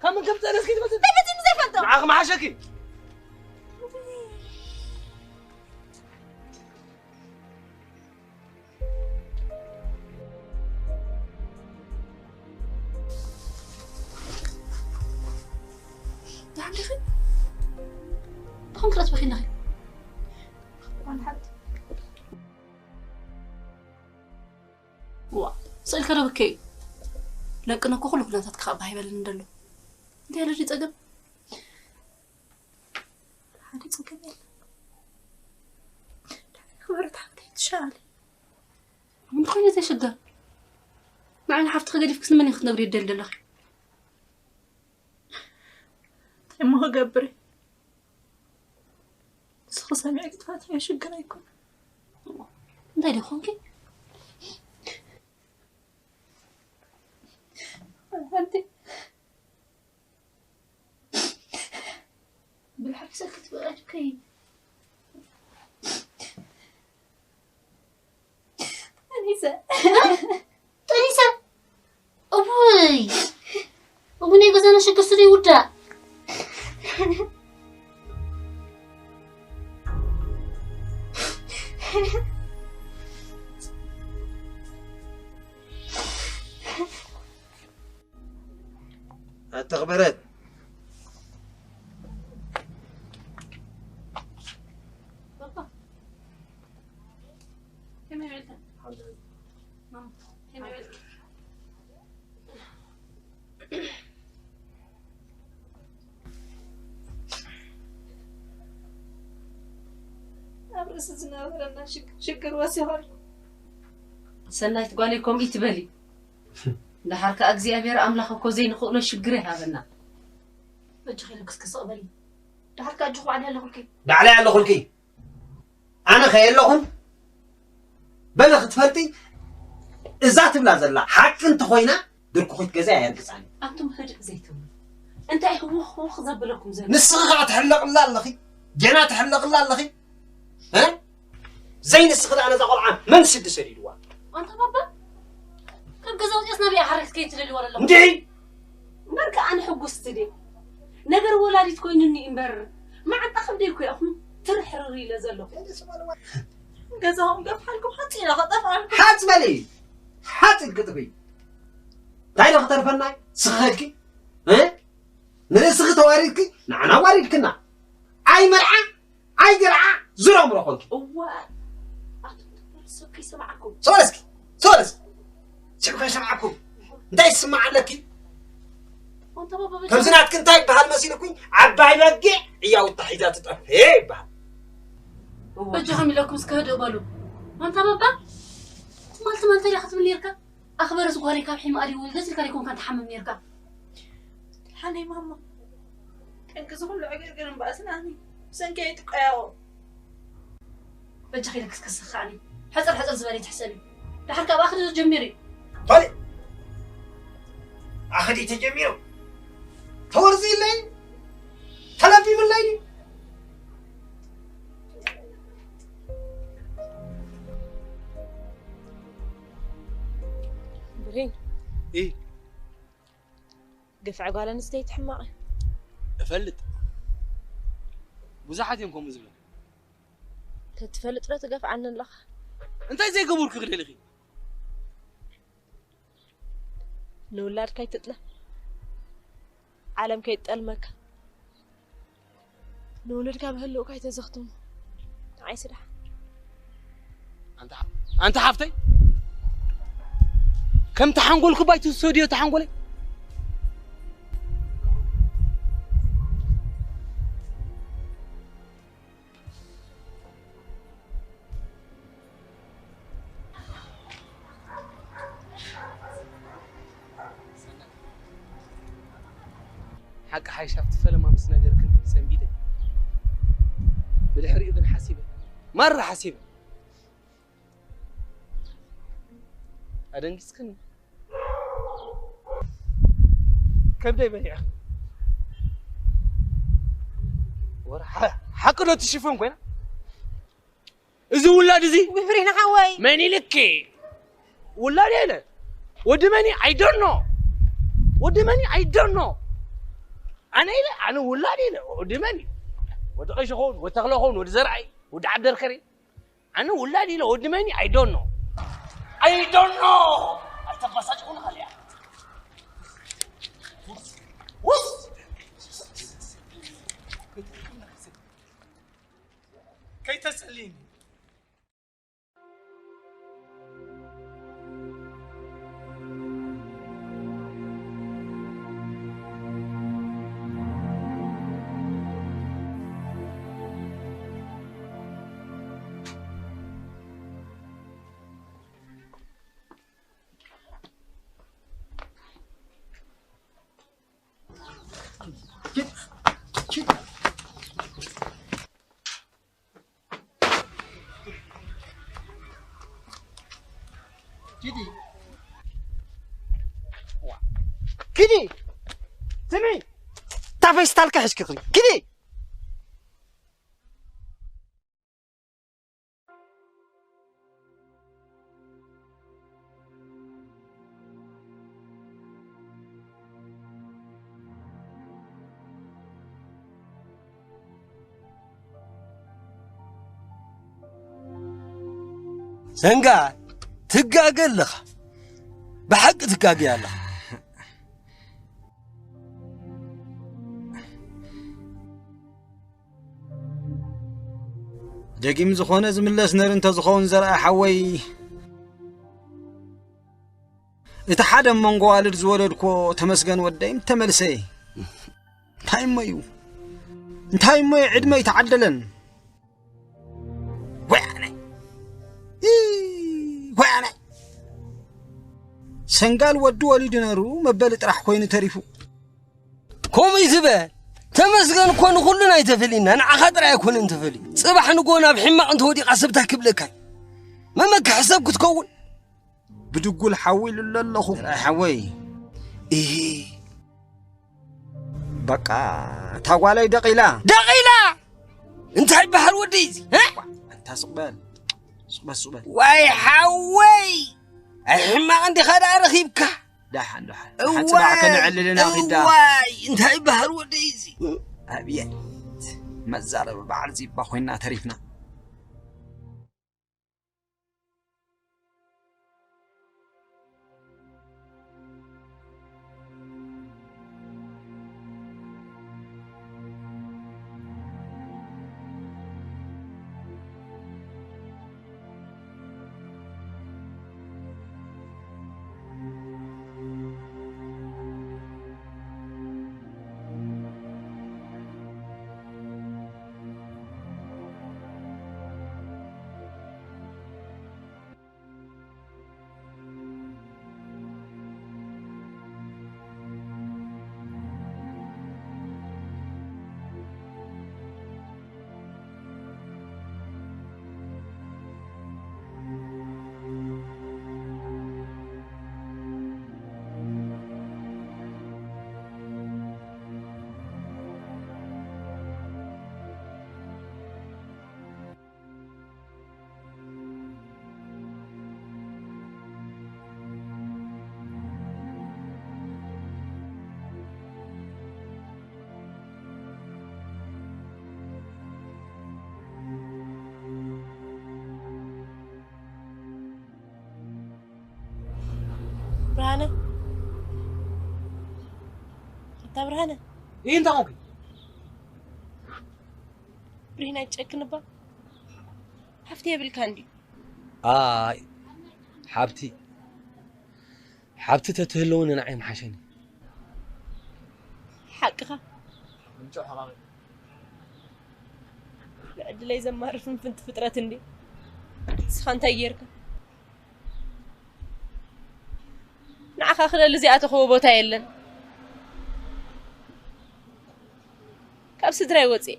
ካብ ምን ከም ዝጠነስኪ ትመስል? ተመጺኒ ዘይፈልጦ። ንዓኺ መሓሸኪ። ብኸም ክረትበኺ ኣለኺ። ዋን ሓንቲ። ዋ፣ ስእልከ ዶ ብከይ? ለቅነ እኮ ኩሉ ኩነታት ክኻእ ባህ ይበልን እንደሎ። እንታይ ኣሎ ድዩ ጸገም? ሓደ ጸገም የለን። ክብረት ሓብተይ ትሻሊ። እንኾነ ዘይሽገር። ንዓይ ሓፍትኺ ገዲፍክስ ንመን ኢኺ ክትነግሪ ይደሊ ዘለኺ? እንታይ እሞ ክገብር? ንስኺ ሰሚዕኪ ትፈትሕዮ ሽግር ኣይኮነን። እንታይ ደኾንኪ? ሓንቲ ብልሓቂ ሰክት በቃ ከይ ጠኒሰ። ጠኒሰ? እውይ፣ እውይ፣ ናይ ገዛና ሸገር ስለ ይውዳእ። ኣተኽበረት። ከመይ ውዒልካ? ማማ፣ ከመይ ውዒልካ? ኣብ ርእሲ ዝነበረና ሽግ-፣ ሽግር ወሲኹ ኣለኹ። ሰናይት ጓለይ፣ ከምኡ ይትበሊ። ደሓር ከኣ እግዚኣብሔር ኣምላኽ እኮ ዘይንኽእሎ ሽግር ይሃበና። በጃኺ ኢልክስ ክስቕ በሊ። ደሓር ከኣ ኣጆኺ ባዕለይ ኣለኹልኪ። ባዕለይ ኣለኹልኪ። ኣነ ከየለኹን በለ ክትፈልጢ፣ እዛ ትብላ ዘላ ሓቂ እንተኾይና፣ ድርኩኺት ገዛይ ኣየርግጻን። ኣንቱም ህድእ ዘይትብሉ፣ እንታይ ህውኽ ህውኽ ዘብለኩም ዘሎ? ንስኺ ኸዓ ትሕለቕላ ኣለኺ፣ ጌና ትሕለቕላ ኣለኺ። እ? ዘይንስኺ ደኣ ነዛ ቖልዓ መን ስዲ ሰዲድዋ? ኣንታ ባባ፣ ካብ ገዛ ወፂኣስ ናበይ ዓረግት ከይትደልይዋ ኣለኹ? እንዲዒ! እምበር ከኣ ኣነ ሕጉስቲ ድየ? ነገር ወላዲት ኮይኑኒ እምበር፣ መዓንጣ ከብደይ እኮ እየ ኣኹም ትርሕርር ኢለ ዘለኹ። ገዛኹም ገፍሓልኩም፣ ሓፂ ኢለ ከጠፍኣልኩም። ሓፅ በሊ! ሓፅ ኢልኪ ጥፍኢ። እንታይ ዶ ክተርፈና እዩ? ስኺ ከድኪ? እ? ንርእስኺ ተዋሪድኪ፣ ንዓና ኣዋሪድክና። ኣይ መርዓ፣ ኣይ ገርዓ፣ ዙር ኣእምሮ ኮንኪ። እወ፣ ኣቱም ትበሉ ሰብ ከይሰምዓኩም። ሰው በል እስኪ፣ ሰው በል እስኪ። ስዕብ ከይሰምዓኩም። እንታይ ትስምዓ ኣለኪ? ኣንታ ባባ በጃ-፣ ከምዚ ናትኪ እንታይ ይበሃል መሲልኩኝ? ዓባይ በጊዕ ዕያውታ ሒዛ ትጠፍእ ይበሃል። እወ። በጃኹም ኢለኩም እስከ ህድእ በሉ። ኣንታ ባባ፣ ትማል ትማል እንታይ ዲኻ ክትብል ነይርካ? ኣኽበረስ ጓለይ ካብ ሒማ ድዩ ውልደት ኢልካ ዶ ኣይኮንካን ትሓምም ነይርካ? ደሓነይ ማማ፣ ጠንቂ እዚ ኩሉ ዕግርግርን ባእስን ኣነ ብሰንኪ ኣይትቀያወ። በጃኺ ኢለክስ ከስኽዓኒ። ሕጽር ሕጽር ዝበለ ይትሕሰቢ። ደሓር ካብ ኣኽሊ ዶ ጀሚሩ እዩ? ፋሊ! ኣኽሊ ተጀሚሩ። ተወርዚ ኢለይ፣ ተለቢምለይ። ብሬን። እይ። ግፍዒ ጓል ኣንስተይቲ ሕማቕ እዩ። እፈልጥ። ብዙሓት እዮም ከምኡ ዝብሉ። ተትፈልጥ ዶ ትገፍዓኒ ኣለኻ? እንታይ ዘይገበርኩ ክደልኺ? ንውላድካ ኣይትጥለ። ዓለም ከይትጠልመካ። ንውሉድካ ብህልውካ ኣይተዘኽትሞ። ንዓይ ስራሕ። ኣንታ ሓ-፣ ኣንታ ሓፍተይ፣ ከምቲ ሓንጎልኩ ባይ ትውሰድዮ፣ እቲ ሓንጎለይ። ሓቂ ሓይሻ ኣብቲ ፈለማ ምስ ነገርክን ሰንቢደ። ብድሕሪኡ ግን ሓሲበ። ማራ ሓሲበ። ኣደንጊጽክኒ። ከብደይ በሊዕኽኒ። ወረ ሓ-፣ ሓቂ ዶ ትሽፈን ኮይና? እዚ ውላድ እዚ ውፍሪ ንሓወይ። መን ኢልኪ? ውላድ የለ። ወዲ መኒ? I don't know። ወዲ መኒ? I don't know። ኣነ ኢለ፣ ኣነ ውላድ ኢለ። ወዲ መኒ? ወዲ ቀይሽ ኸውን፣ ወዲ ተኽለ ኸውን፣ ወዲ ዘርኣይ፣ ወዲ ዓብደርከሪ። ኣነ ውላድ ኢለ። ወዲ መኒ? I don't know። I don't know። ኣይተባሳጭኹን ሃልያ። ውስ! ውስ! ከይተጸልይኒ። ኪዲ፣ ስሚ፣ እታ ፌስታልካ ሒዝኪ ኪዲ። ሰንጋ፣ ትጋገ ኣለኻ። ብሓቂ ትጋገ ኣለኻ። ደጊም ዝኾነ ዝምለስ ነር እንተዝኸውን ዘርኣ ሓወይ፣ እቲ ሓደ መንጎ ዋልድ ዝወለድኮ ተመስገን ወደይ ምተመልሰ። እንታይ እሞ እዩ? እንታይ እሞ እዩ? ዕድመ ይተዓደለን። ወያነ። ኢ፣ ወያነ። ሰንጋል ወዲ ወሊዱ ነሩ መበሊ ጥራሕ ኮይኑ ተሪፉ። ከምኡ እዩ ዝበል። ተመስገን እኮ ንኹሉ ናይ ተፈልየና፣ ንዓኻ ጥራይ ኣይኮነን ተፈልዩ። ጽባሕ ንጎ ናብ ሕማቕ እንተወዲቓ ሰብ እንታይ ክብለካ እዩ? መመኪ ሕሰብ ክትከውን። ብድጉል ሓዊ ኢሉሎ ኣለኹ። ጥራይ ሓወይ። እሂ። በቃ፣ እታ ጓለይ ደቒላ። ደቒላ? እንታይ ይበሃል ወደይ እዚ? እ? ኣንታ ስቕ በል። ስቕ በል፣ ስቕ በል። ዋይ ሓወይ! ኣይ ሕማቕ እንዲኻ ደኣ ረኺብካ። ደሓን፣ ደሓን። ደሓን፣ እዋይ! ጽባሕ ከነዕልልና ኺዳ። እዋይ! እንታይ ይበሃል ወደይ እዚ? ኣብየት! መዛረቢ በዓል ዚባ ኮይና ተሪፍና። ብርሃነ፣ ኣታ ብርሃነ። ይህ እንታይ ኾንኩ? ብርሂን ኣይትጨክን እባ። ሓፍቲ የብልካ እንድዩ። ኣይ፣ ሓብቲ፣ ሓብቲ ተትህልውኒ ንዓይ ምሓሸኒ። ሓቅኻ። ንዕድለይ ዘማርር ፍንፍንቲ ፍጥረት እንድየ። ንስኻ እንታይ ጌርካ? ንዓኻ ክደሊ እዚኣ ተኸቦ ቦታ የለን። ካብ ስድራይ ወፅየ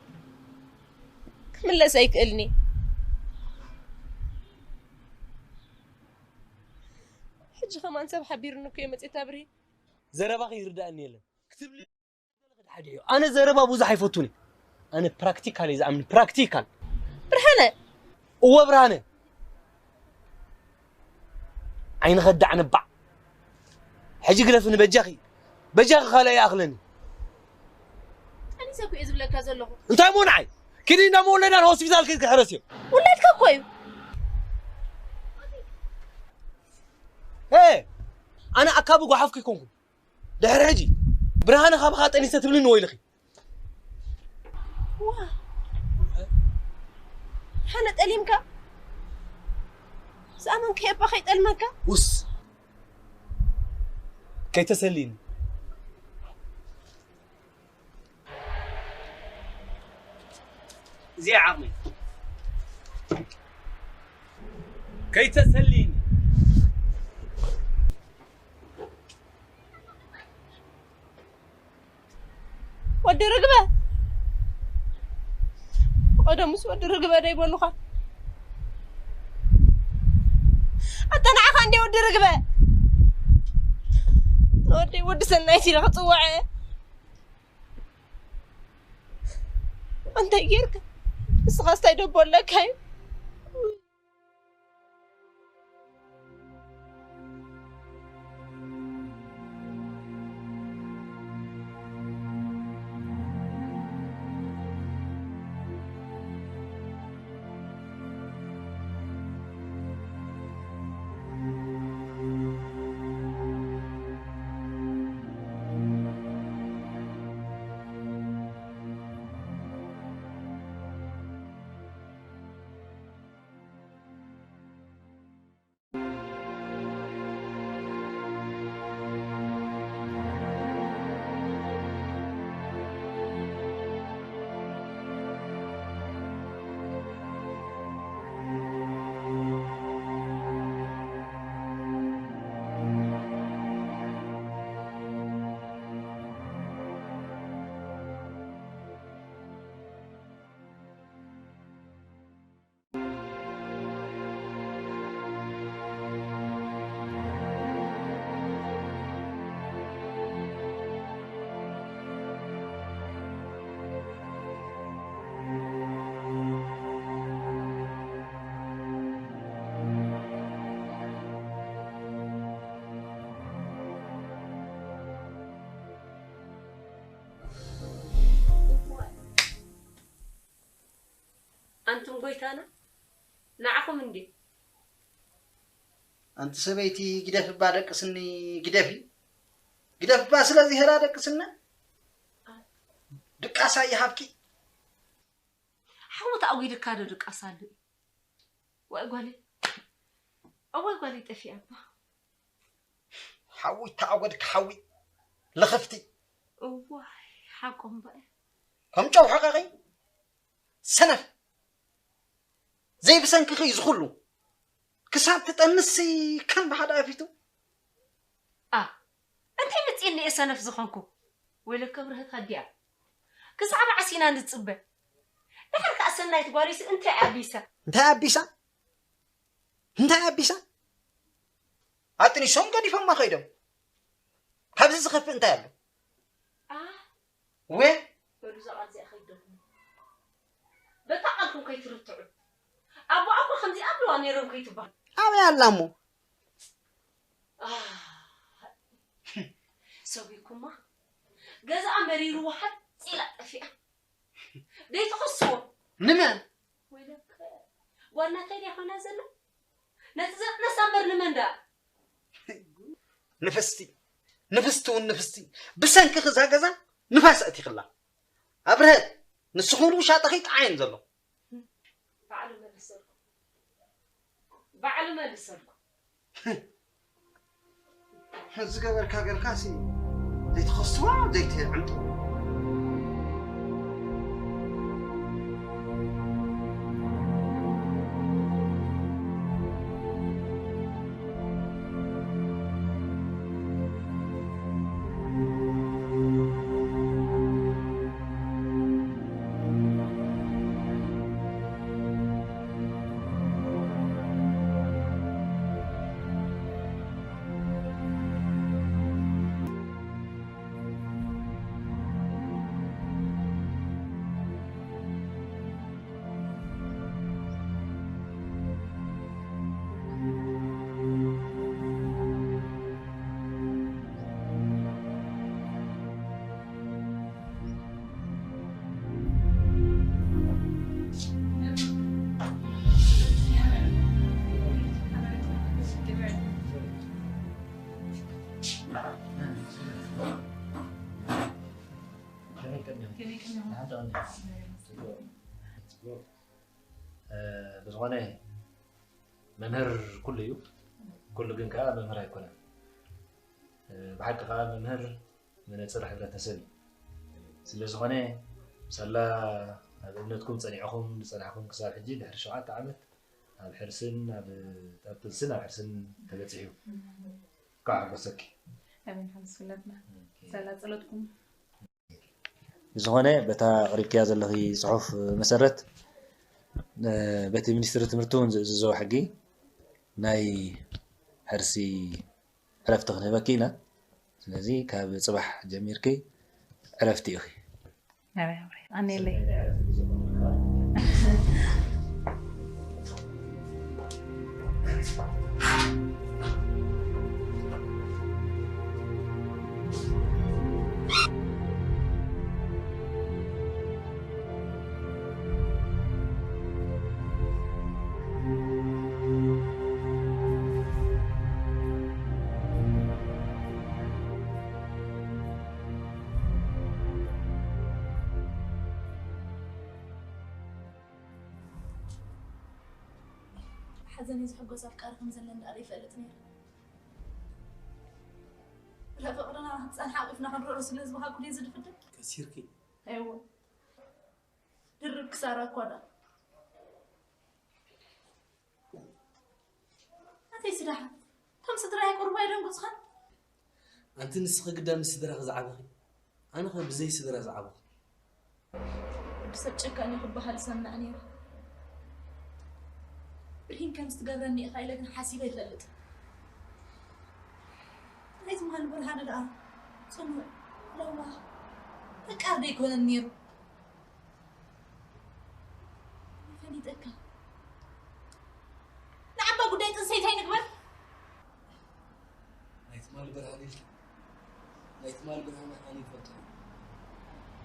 ክምለስ ኣይክእልኒ። ሕጂ ከማን ሰብ ሓቢርኒ እኮ እየ መፅየት ኣብርሂ። ዘረባኺ ይርዳእኒ የለን ክትብሊ ሓደ እዩ። ኣነ ዘረባ ብዙሕ ኣይፈቱን እየ። ኣነ ፕራክቲካል እየ ዝኣምን፣ ፕራክቲካል። ብርሃነ! እወ ብርሃነ! ዓይኒ ከዳዕ ነባዕ። ሕጂ ግደፍኒ በጃኺ። በጃኺ ካልእ ይኣኽለኒ። ጠኒሰ እኮ እየ ዝብለካ ዘለኹ። እንታይ እሞ ንዓይ? ኪዲ እንዳሞ ወለዳ ንሆስፒታል ከይድኪ ሕረስዮ። ውላድካ እኮ እዩ። ሄ! ኣነ ኣካቢ ጓሓፍ ከይኮንኩ። ድሕሪ ሕጂ ብርሃነ ካባኻ ጠኒሰ ትብልኒ ወይልኺ። ዋ። ኣነ ጠሊምካ? ዝኣመንካዮ እባ ከይጠልመካ? ውስ፣ ከይተሰልይኒ። እዚኣ ዓቕመይ። ከይተሰልይኒ። ወዲ ርግበ፣ ቀደሙስ ወዲ ርግበ ደይበሉኻ? ኣታ ንዓኻ እንዴ ወዲ ርግበ፣ ንወደይ ወዲ ሰናይት ኢለ ክጽውዐ? እንታይ ጌርካ? ንስኻስ እንታይ ደቦ ኣለካ እዩ? ኣንቱም ጎይታና፣ ንዓኹም እንድዩ። ኣንቲ ሰበይቲ፣ ግደፍባ ደቅስኒ፣ ግደፊ። ግደፍባ ስለ ዝሄራ ደቅስና። ድቃሳ ይሃብኪ። ሓዊ ተኣጒድካ ዶ ድቃስ ኣሎ እዩ? ዋይ ጓለይ፣ እዋይ ጓለይ ጠፊኣ እባ። ሓዊ ተኣጎድካ ሓዊ ልኽፍቲ። እዋይ ሓቆም በ። ከም ጨው ሕቐቒ ሰነፍ። ዘይብሰንክኺ እዩ ዝኹሉ። ክሳብ ትጠንሲ ከም ብሓደ ኣፊቱ። ኣ፣ እንታይ መጺእኒ እየ ሰነፍ ዝኾንኩ? ወይለከ ብርህት ሃዲኣ። ክሳብ ዓሲና ንጽበ። ድሓር ከኣ ሰናይት ጓለይሲ እንታይ ኣቢሳ? እንታይ ኣቢሳ? እንታይ ኣቢሳ? ኣጥኒሶም ገዲፎማ ከይዶም። ካብዚ ዝኸፍእ እንታይ ኣሎ? ኣ፣ ወ በሉ እዛ ቃል እዚኣ ከይትደግሙ። በታ ቃልኩም ከይትርትዑ። ኣቦኣ እኮ ከምዚኣ ኣብለዋ ነይሮም ከይትበሃል። ኣበይ ኣላ እሞ? ኣህ፣ ሰጒግኩማ። ገዛኣ መሪርዋ ሃጽ ኢላ ጠፊኣ። ደይትኸስዎ። ንመን? ወይለከ፣ ጓል ናተይ ድያ ኮይና ዘላ? ነቲ ዘጥነሳ እምበር ንመን ደኣ? ንፍስቲ፣ ንፍስቲ እውን ንፍስቲ። ብሰንክኺ እዛ ገዛ ንፋስ ኣእቲኽላ። ኣብርሀት፣ ንስኺ እውን ውሻጠኺ ይጥዓየን ዘሎ። ባዕሉ መልሰልኩም። ባዕሉ መልሰልኩም። ዝገበርካ ገርካሲ ዘይትኸስዋ ዘይትዕምጡ። ዝኾነ መምህር ኩሉ እዩ፣ ኩሉ ግን ከዓ መምህር ኣይኮነን። ብሓቂ ከዓ መምህር መነፅር ሕብረተሰብ እዩ። ስለዝኾነ ሳላ ኣብ እምነትኩም ፀኒዕኹም ዝፀናሕኩም ክሳብ ሕጂ ድሕሪ ሸውዓተ ዓመት ኣብ ሕርስን ኣብ ጠብትልስን ኣብ ሕርስን ተበፂሑ። እንኳዕ ሓጎሰኪ። ኣሜን ሓጎስ ኩላትና። ሳላ ጸሎትኩም። ዝኾነ በታ ኣቕሪብክያ ዘለኺ ጽሑፍ መሰረት በቲ ሚኒስትሪ ትምህርቲ እውን ዝእዝዞ ሕጊ ናይ ሕርሲ ዕረፍቲ ክንህበኪ ኢና። ስለዚ ካብ ጽባሕ ጀሚርኪ ዕረፍቲ ኢኺ። ኣነየለይ። ሓዘነይ ዝሕጎስ ኣፍቃሪ ከም ዘለኒ ደኣ ዘይፈልጥ ነይረ። ፍቕርና ክጸንሓ ኣቒፍና ክንረኦ ስለ ዝበሃግኩ ድየ ዝድፍድል? ከሲርኪ። እወ። ድርብ ክሳራ እኳ ደኣ። ኣተይ ስዳሓ፣ ከም ስድራይ ቁርባ ኣይደንጉጽኻን? ኣንቲ ንስኺ ግዳ ምስ ስድራኺ ዝዓበኺ፣ ኣነ ኸ ብዘይ ስድራ ዝዓበኹ። ወዲ ሰብ ጨካን እዩ ክበሃል እሰምዕ ነይረ። ብርሂን ከም ዝትገብረኒ ኢኻ ኢለ ግን ሓሲበ ኣይፈልጥን። ናይ ትማሊ ብርሃነ ደኣ ጽኑዕ፣ ለዋህ፣ ፈቃር ዶ ኣይኮነን ነይሩ? ፈሊጠካ። ንዓባ ጉዳይ ጥንሰይቲ ኣይንግበር። ናይ ትማሊ ብርሃን ኢልኪ፣ ናይ ትማሊ ብርሃን ኣነ ይፈልጦ እየ።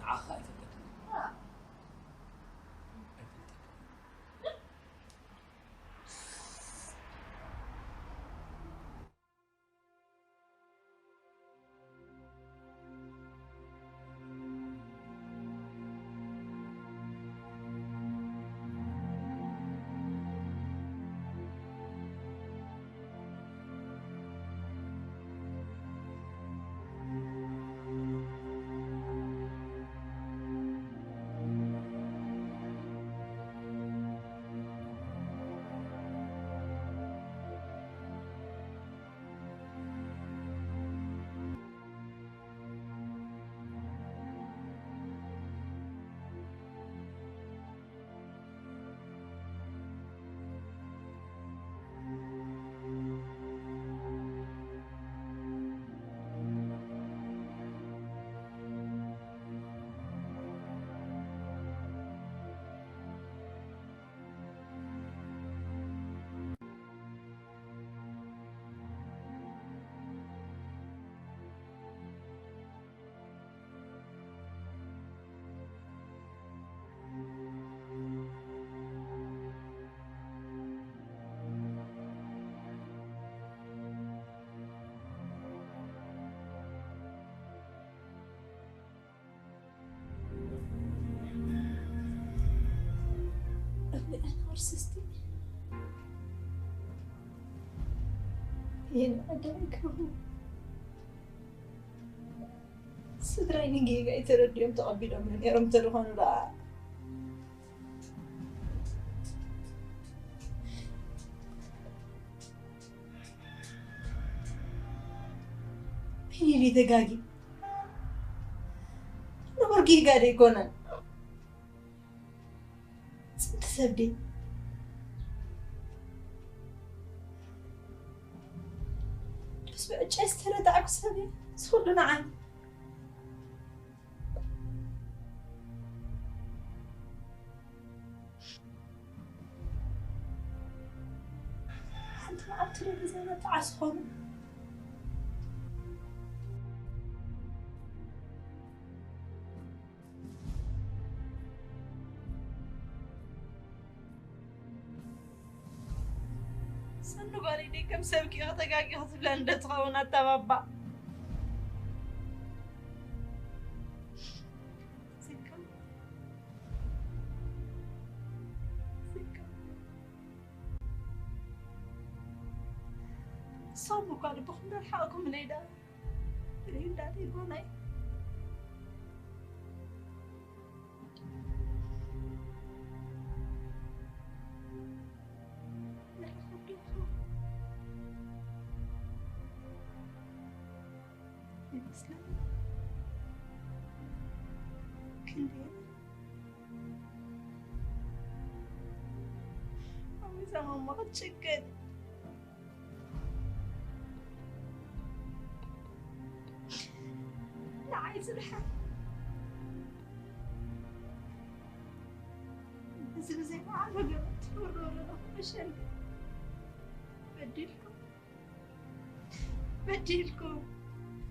ንዓኻ ኣይፈልጠክን እየ። ዋ። ኣይፈልጠክን እየ። ስድራይ ንጌጋይ ተረዲኦም ተቐቢሎም ነይሮም እንተድኾኑ ደኣ። ቢኒ ተጋጊ። ንቡር ጌጋ ዶ ኣይኮነን? ጽንቲ ሰብ ድየ? ደስ ብዕጨ ዝተረዳዕኩ ሰብ እየ። ዝኹሉ ንዓይ። ሓንቲ መዓልቲ ዶ ገዛና ተዓስኸሉ? ሰኑ ጓለይ ደይ ከም ሰብኪ ኢኺ ተጋጊ ክትብለኒ ዶ ትኸውን ኣታ ባባ? ስክም። ስክም። ሳሙ እኳ ልብኹም ደርሓቕኩም ነይዳ። ሪንዳ ሪጎናይ። ይመስለኒ። ክንደይ ኣብ ሚዛን ማማ ክትጭክን። ንዓይ ዝልሓ። እዚ ብዘይ መዓልቦ ገመድ ትወርዶ ዘለኹ መሸል በዲልኩም። በዲልኩም።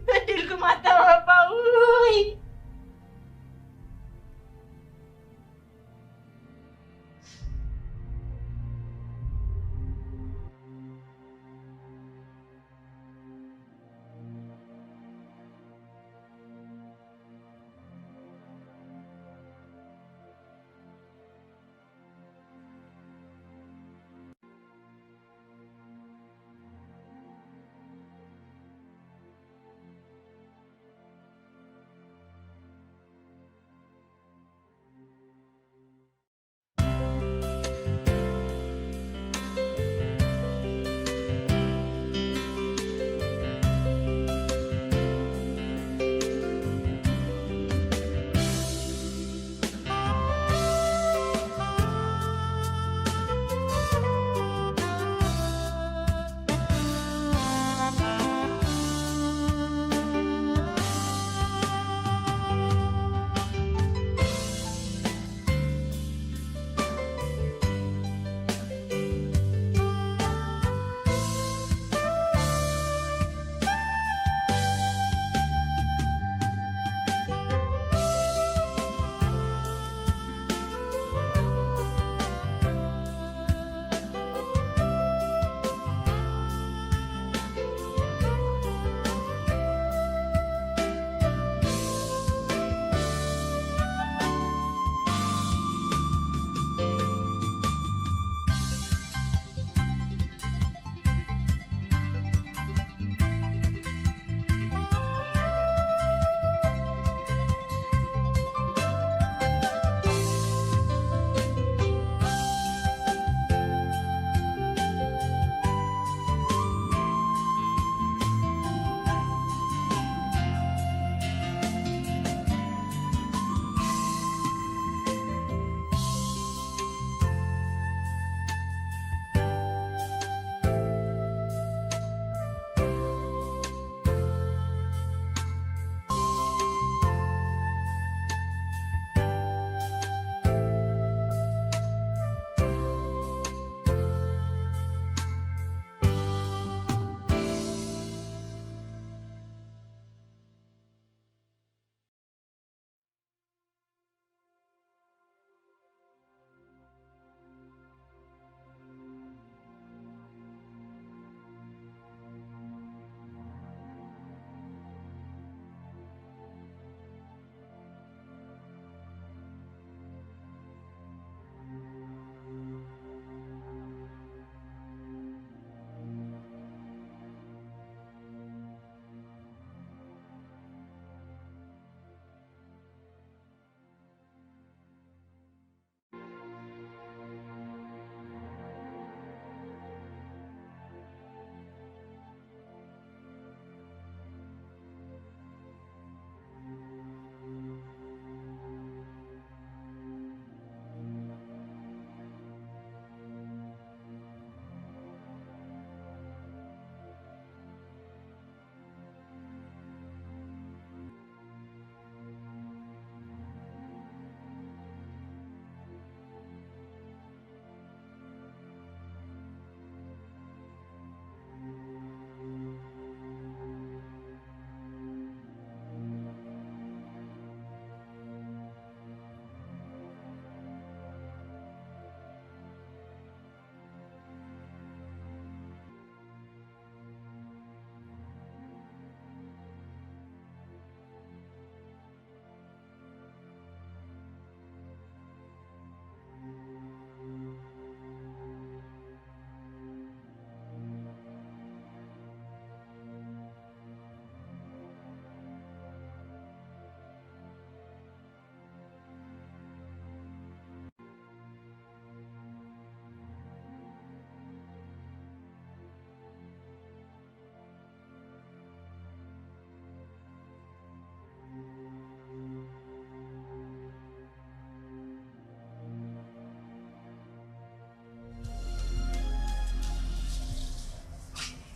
በዲልኩም ኣታ ባባ፣ ውይ።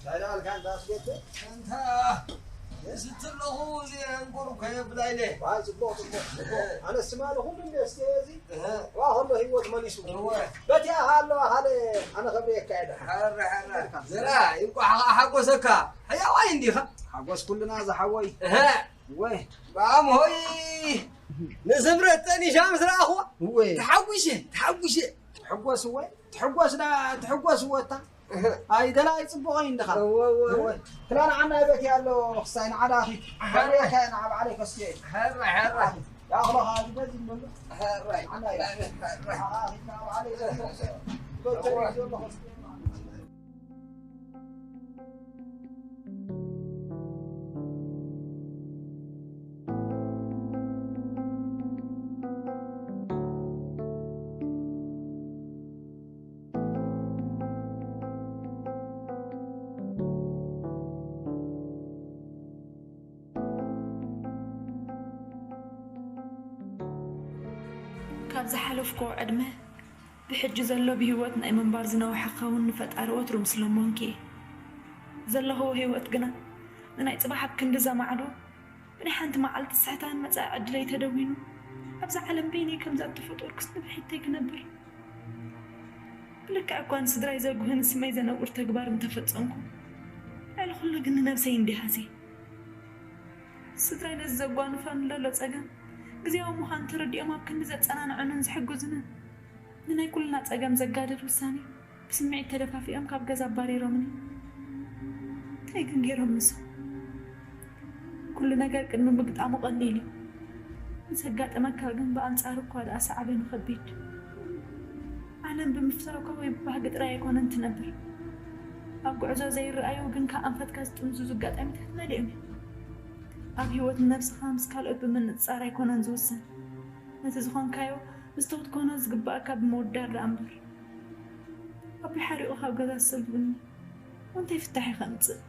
እንታይ ደኣልካ እንተ ኣስገድድ? እንታ ዝስቲ ኣለኹ፣ እዚ እንኮር እኮ የብላይለ። ዋይ፣ ጽቡቕ፣ ጽቡቕ፣ ጽቡቕ። ኣነስ ትማሊ ኩሉ እንደ እስከ እዚ እህ። ዋ፣ ከሎ ህይወት መሊሱ። እወ። በቲኣ ከኣ ኣለዋ፣ ካልእ ኣነ ከብርየካ እየ ደሓን። ሐረ፣ ሐረ። ዘራ፣ እንኳዕ ሓጎሰካ። ሕያዋይ እንዲኻ። ሓጎስ ኩልና ዝሓወይ። እህ። ወይ። ባም ሆይ፣ ንስምረት ጠኒሻ ምስ ረኣኹዋ፣ ወይ። ተሓጒሰ፣ ተሓጒሰ። ትሕጎስ ወይ? ትሕጎስ ዳ-፣ ትሕጎስ ወታ? ኣይ፣ ደላይ ጽቡቕ እዩ እንድኻ። እወ፣ እወ፣ እወ። ክላ ንዓና ይበኪ ኣሎ፣ ክሳይ ንዓዳ ኣኺት። ኣሕራይ። ባዕለይ ከ ንዓ ባዕለይ ከስትዮ እየ። ኣሕራይ፣ ኣሕራይ። ይኣኽሎኻ ዝበዝ ይብለሉ። ኣሕራይ። ንዓና እዩ። ኣሕራይ። ንዓ ኣኺት ንዓ ባዕለይ ከስትዮ እየ። በልተን እዩ ዘሎ ከስትዮ ማለት እዩ። ካብ ዝሓለፍክዎ ዕድመ፣ ብሕጂ ዘሎ ብህይወት ናይ ምንባር ዝነውሐ ክኸውን ንፈጣሪ ወትሩ ምስ ለመንኩ እየ። ዘለኽዎ ህይወት ግና ንናይ ጽባሕ ኣብ ክንዲ ዘማዕዶ፣ ብናይ ሓንቲ መዓልቲ ስሕታን መጻኢ ዕድለይ ተደዊኑ፣ ኣብዛ ዓለም በይነይ ከምዛ እተፈጠርኩስ ንብሕተይ ክነብር። ብልክዕ እኳ ንስድራይ ዘጉህን ስመይ ዘነውር ተግባር እንተፈጸምኩ፣ ልዕሊ ኩሉ ግን ንነብሰይ እንዲሃሴ። ስድራይ ነዚ ዘጓንፈኒ ዘሎ ጸገም ግዜያዊ ምዃኑ ተረዲኦም ኣብ ክንዲ ዘጸናንዑንን ዝሕግዙንን፣ ንናይ ኩልና ጸገም ዘጋድድ ውሳኔ ብስምዒት ተደፋፊኦም ካብ ገዛ ኣባሪሮምኒ። እንታይ ግን ገይሮም ንሶም? ኩሉ ነገር ቅድሚ ምግጣሙ ቀሊል እዩ። ንዘጋጠመካ ግን ብኣንጻሩ እኳ ደኣ ሳዕቤኑ ከቢድ። ዓለም ብምፍታውካ ወይ ብባህጊ ጥራይ ኣይኮነን ትነብር። ኣብ ጉዕዞ ዘይረኣዩ ግን ካብ ኣንፈትካ ዝጥምዝዙ ኣጋጣሚታት መሊኦም እዮም። ኣብ ህይወት ንነብስኻ ምስ ካልኦት ብምንጽጻር ኣይኮነን ዝውሰን። ነቲ ዝኾንካዮ ምስቲ ክትኮኖ ዝግባኣካ ብምውዳር ደኣ እምበር። ኣቦይ ሓሪቑ ካብ ገዛ ዝሰጉኒ እንታይ ፍታሕ እዩ ከምጽእ?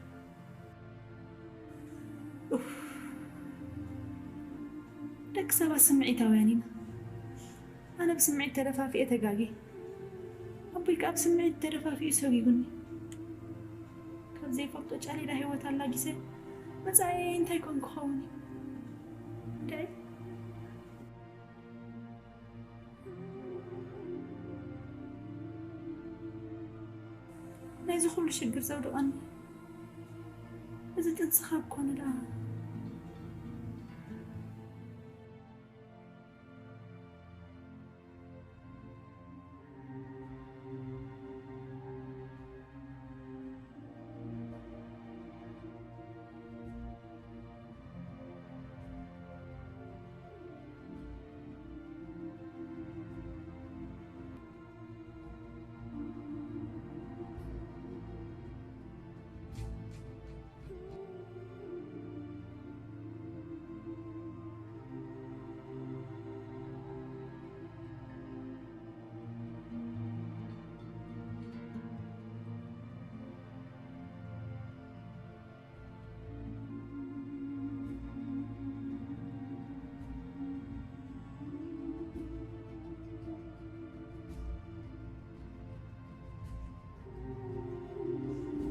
ኡፍ። ደቂ ሰባት ስምዒታውያን ኢና። ኣነ ብስምዒት ተደፋፊኤ ተጋግየ። ኣቦይ ከኣ ብስምዒት ተደፋፊኡ ሰጒጉኒ። ካብ ዘይፈልጦ ጫሌዳ ህይወት ኣላጊሰ መጻኢየይ እንታይ ኮን ክኸውን እዩ? ደዒ። ናይዚ ኩሉ ሽግር ዘውድቐኒ እዚ ጥንስኻ እኮ ንደኣ።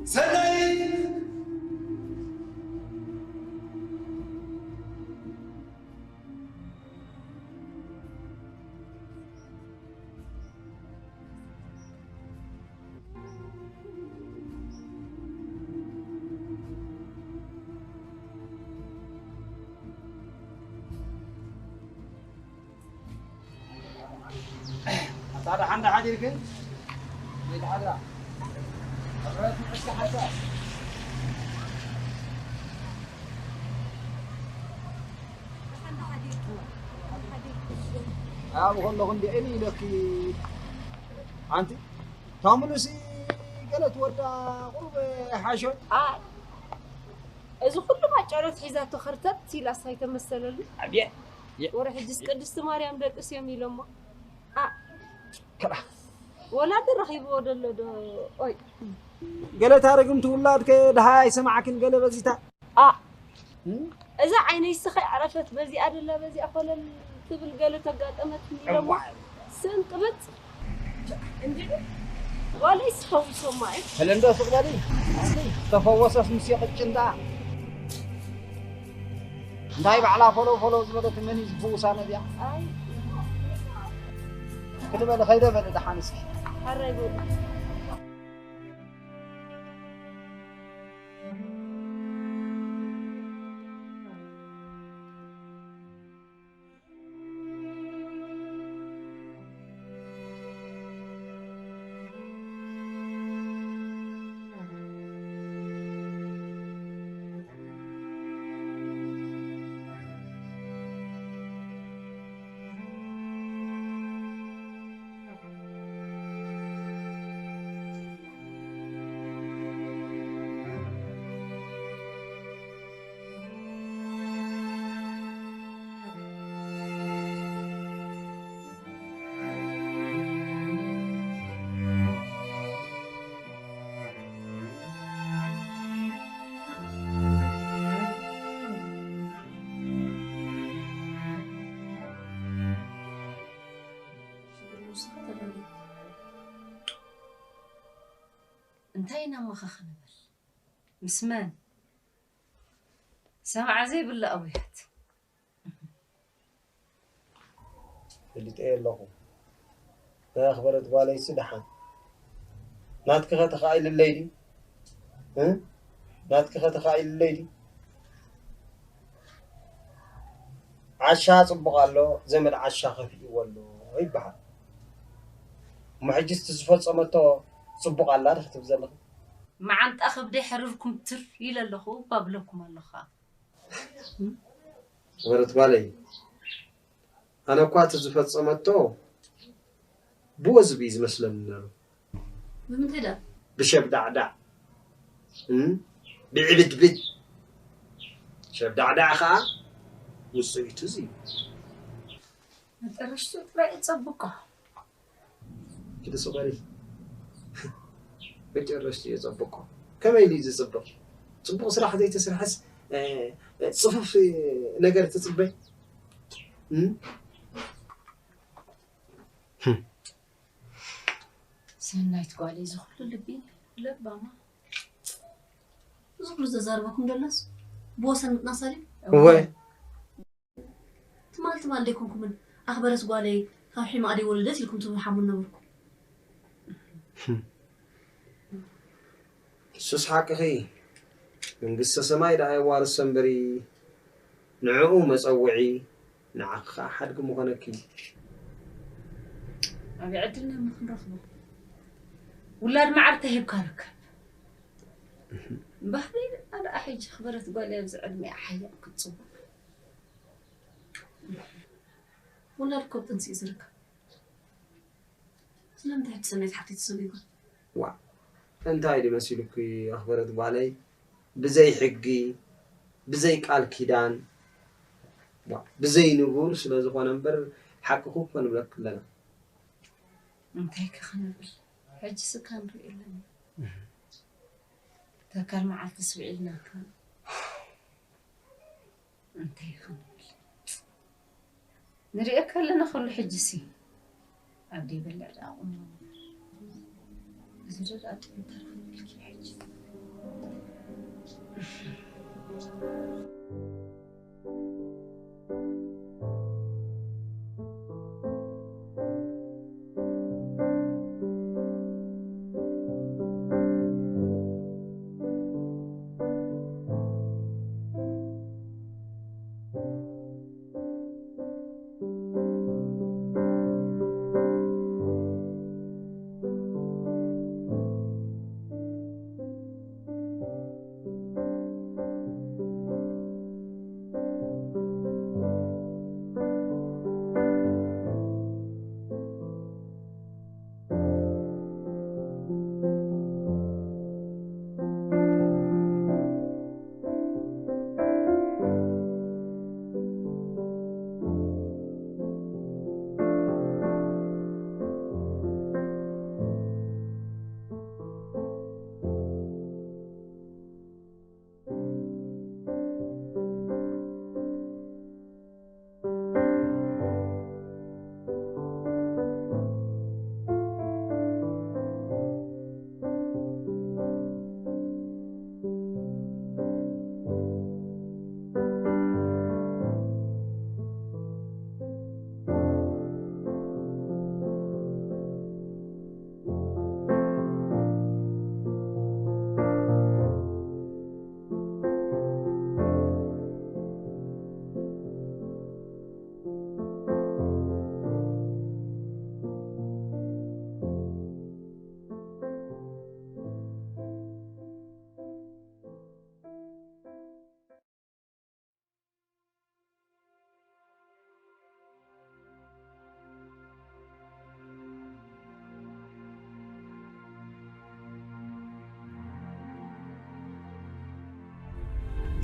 ሰናይት! ኣታ ደሓን ዶ ሓዲርክን? ዘይትሓድራ? ኣብረት ንዕስካ ሓንሳብ። ኣብኡ ከለኹ እንዲ እኒ ኢለኪ። ኣንቲ፣ እታ ሙሉሲ ገለ ትወዳ ቁሩብ ሓሾት። ኣይ፣ እዚ ኩሉ ማጫሎት ሒዛቶ ኸርተት ኢላስ ኣይተመሰለሉ። ኣብየ። ወረ ሕጅስ ቅድስቲ ማርያም ደቅስ እዮም ኢሎሞ። ኣ፣ ክላ። ወላዲ ረኺብዎ ደሎ ዶ? ኦይ። ገለ ታረግምቲ ውላድከ ድሃይ ኣይሰማዕክን ገለ በዚታ። ኣ፣ እም? እዛ ዓይነይ ስኸ ዓረፈት በዚኣ ደላ በዚኣ ኮለል ትብል ገለ ተጋጠመት ኢሎሞ። እዋይ። ስንቅብጥ። እንዲዱ። ዋለይስ ፈዊሶማ እዩ። ህልንዶ ስቕ በሊ። እስኪ ተፈወሰስ ምስ ይቕጭ እንዳ። እንታይ ባዕላ ፎሎ ፎሎ ዝበለት መን እዩ ዝፍውሳ ነዚኣ? ኣይ። ክዲ በሊ፣ ከይደ በሊ ደሓን እስኪ። ሓራይ በሉ። እንታይ ኢና እሞ ኸ ክንብል? ምስ መን? ሰምዓ ዘይብላ ኣውያት። ፈሊጠዮ ኣለኹ። ናይ ኣኽበረት ጓለይሲ ደሓን። ናትኪኸ ተኻኢልለይ ድዩ? እ? ናትኪኸ ተኻኢልለይ ድዩ? ዓሻ ጽቡቕ ኣሎ፣ ዘመድ ዓሻ ከፊእዎ ኣሎ ይበሃል። እሞ ሕጂስ እቲ ዝፈጸመቶ ጽቡቕ ኣላ ዶ ክትብል ዘለኺ? መዓንጣ ከብደይ ሕርር ኩምትር ኢለ ኣለኹ እባ ብለኩም ኣለኹ። ክብረት ጓለይ፣ ኣነ እኳ እቲ ዝፈጸመቶ ብወዝቢ እዩ ዝመስለኒ ነይሩ። ብምንታይ ደኣ? ብሸብዳዕዳዕ፣ እም፣ ብዕብድብድ። ሸብዳዕዳዕ ኸኣ ውጽኢቱ እዚ እዩ። መጨረሽቱ ጥራይ እዩ ጸብቆ። ኪዲ ስቕ በሊ። መጨረሽቱ እዩ ጸብቆ። ከመይ ኢሉ እዩ ዝጽብቕ? ጽቡቕ ስራሕ ዘይተሰርሐስ፣ እ፣ ጽፉፍ ነገር ትጽበ? እም? ሰናይት ጓለይ፣ እዚ ኩሉ ልቢ ለባማ። እዚ ኩሉ ዘዛርበኩም ደላስ ብወሰን ምጥናሳ ድዩ? እወ። ትማል ትማል ደይኮንኩምን ኣኽበረት ጓለይ ካብ ሒማ ደይወለደት ኢልኩም ትብሉ ሓሙን ነበርኩም። እሱስ ሓቅኺ። መንግስተ ሰማይ ደኣ የዋርሶ እምበሪ፣ ንዕኡ መጸውዒ፣ ንዓኺ ኸኣ ሓድጊ ምኾነኪ። ኣበይ ዕድልና እሞ ክንረኽቦ? ውላድ መዓር ተሂብካ ርከብ። ባህሪና ደኣ ሕጂ ኣኽበረት ጓለይ ኣብዚ ዕድሜኣ ሓያል ክትጽውዕ። ውላድ እኮ ኣብ ጥንሲ እዩ ዝርከብ። ስለምንታይ ሕጂ ሰናይት ሓፍተይ ትሰጉ ይኾን? ዋ፣ እንታይ ድዩ መሲሉኪ ኣኽበረት ጓለይ? ብዘይ ሕጊ፣ ብዘይ ቃል ኪዳን፣ ዋ፣ ብዘይ ንቡር ስለ ዝኾነ እምበር ሓቅኺ እኮ ንብለኪ ኣለና። እንታይ ከ ክንብል? ሕጂ ስካ ንሪኦ ኣለና። ተካል መዓልቲ ስውዒልናካ። እንታይ ይኸውን? ንሪኦ ከለና ኩሉ ሕጂሲ ኣብ ደይበልዕ ደኣ ቁም ነገር። እዚ ዶ ደኣ ጥዑም ተረኺብልኪ ሕጂ?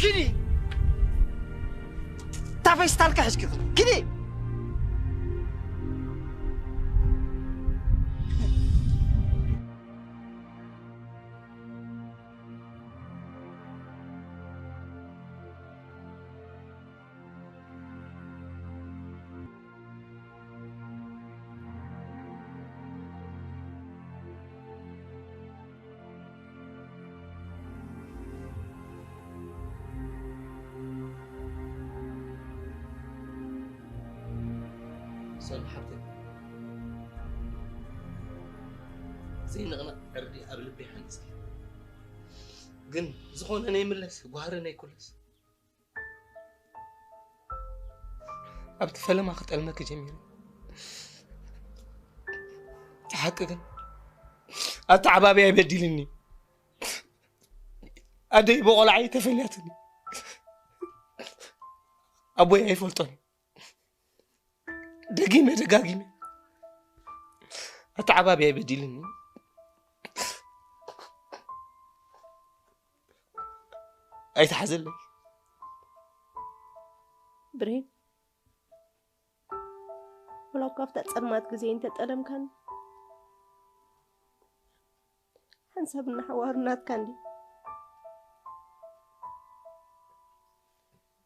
ኪዲ! እታ ፌስታልካ ሒዝኪ ኪዲ! ኪዲ! ሰላም ሓብተይ፣ ዘይንቕነቕ ዕርዲ ኣብ ልበይ ሓኒፅኪ። ግን ዝኾነ ነይምለስ ጓህሪ ነይኩለስ ኣብቲ ፈለማ ክጠልመኪ ጀሚረ። እቲ ሓቂ ግን ኣተዓባብያይ በዲልኒ። ኣደይ ብቆልዓይ ተፈልያትኒ። ኣቦይ ኣይፈልጦን። ደጊመ ደጋጊመ ኣተዓባብያይ በዲልኒ። ኣይትሓዘለይ። ብሬን፣ ወላ እኳ ኣብታ ጸልማት ግዜ እንተጠለምካኒ፣ ሓንሳብ እናሓዋሩ ናትካ እንዲ።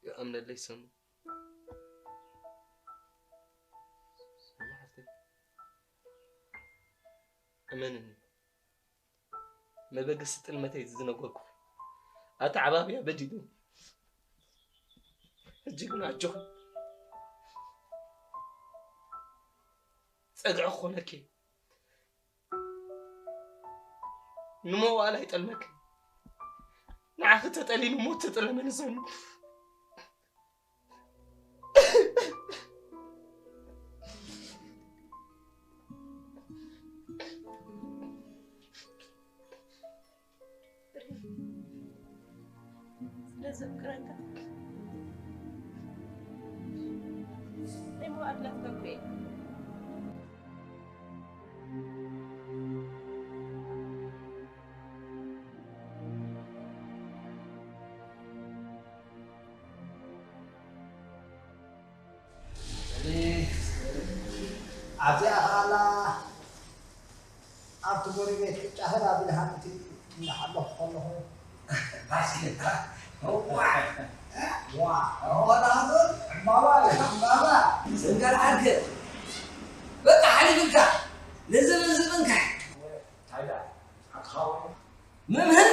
ይኣምነለይ ሰሙ። ሰሙ ሓፍተይ፣ እመንኒ። መበገሲ ጥልመተይ ዝነገርኩ ኣተዓባብያ በዲሉኒ። ሕጂ ግን ኣጆኹም ጸግዒ ክኾነኪ ንመዋእላ ይጠልመኪ። ንዓኺ ተጠሊሙ ሞት ተጠለመኒ ሰኑ። ስለ ዘፍቅረካ ናይ መዋእላ እኮ እየ። ኣብዚኣ ኸኣ ኣብቲ ጎረቤት ቅጫ ህብ ኣቢልሃኒ እንዳሓለኹ ከለኹ፣ ባስኬታ፣ እዋ፣ ዋ፣ ዋ፣ ዕምባባ፣ ዕምባባ፣ ዘንገል ዓርከ፣ በቃ ሓሊፍልካ፣ ንዝብን ዝብንካ። እንታይ ደኣ፣ ኣትኻወ? መምህር፣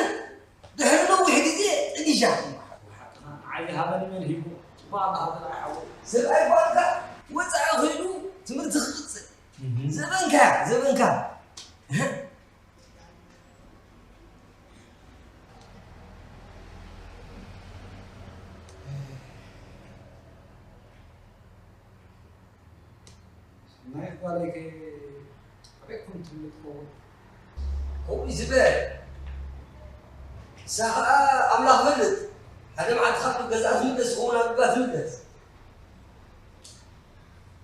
ድሕሪ ነዊሕ ግዜ ጥጊሻ። ሓቅኻ፣ ንዓይ ዝሃበኒ መን ሂቡ? ጽቡቕ ኣላህ ዝረኣይ ሓወይ። ሰብኣይ ጓልካ ወጻኢ ኸይዱ ትምህርቲ ክቕጽል። እህ። ዘበንካ፣ ዘበንካ። ናይ ጓለይ ከ ኣበይ ኮን ትብል ትኸውን? ከምኡ ዝበል። ንሳ ኸኣ ኣምላኽ ይፈልጥ። ሓደ መዓልቲ ካብ ገዛኣ ትምለስ ትኸውን፣ ኣብ ልባ ትምለስ።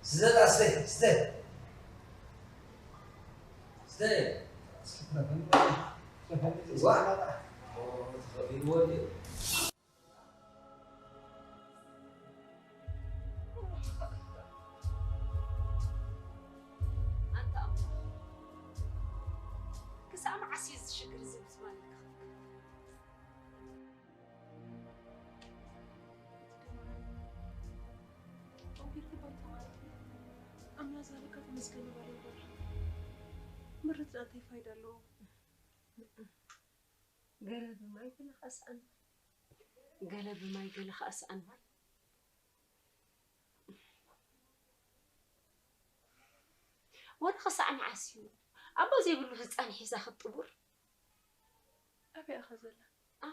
ስተ ደኣ፣ ስተ፣ ስተ። ስተ። ዋ። ኦ፣ ተኸፊልዎ ድዩ? ኣንታ ኣምላኽ፣ ክሳብ መዓስ እዩ እዚ ሽግር እዚ ብዝማን ክኸፍል? ኣንቢርኪ ባይታ ማለት እዩ። ኣምላኽ ዛረካ ተመስገን ይበል እምበር። ምርት ደኣ እንታይ ፋይዳ ኣለዎ? ገለ ብማይ ገለ ከኣ ስኣን ማይ፣ ገለ ብማይ ገለ ከኣ ስኣን ማይ። ወረ ክሳዕ መዓስ እዩ ኣቦ ዘይብሉ ህፃን ሒዛ ክትጥውር? ኣበይ እያ ዘላ? ኣ፣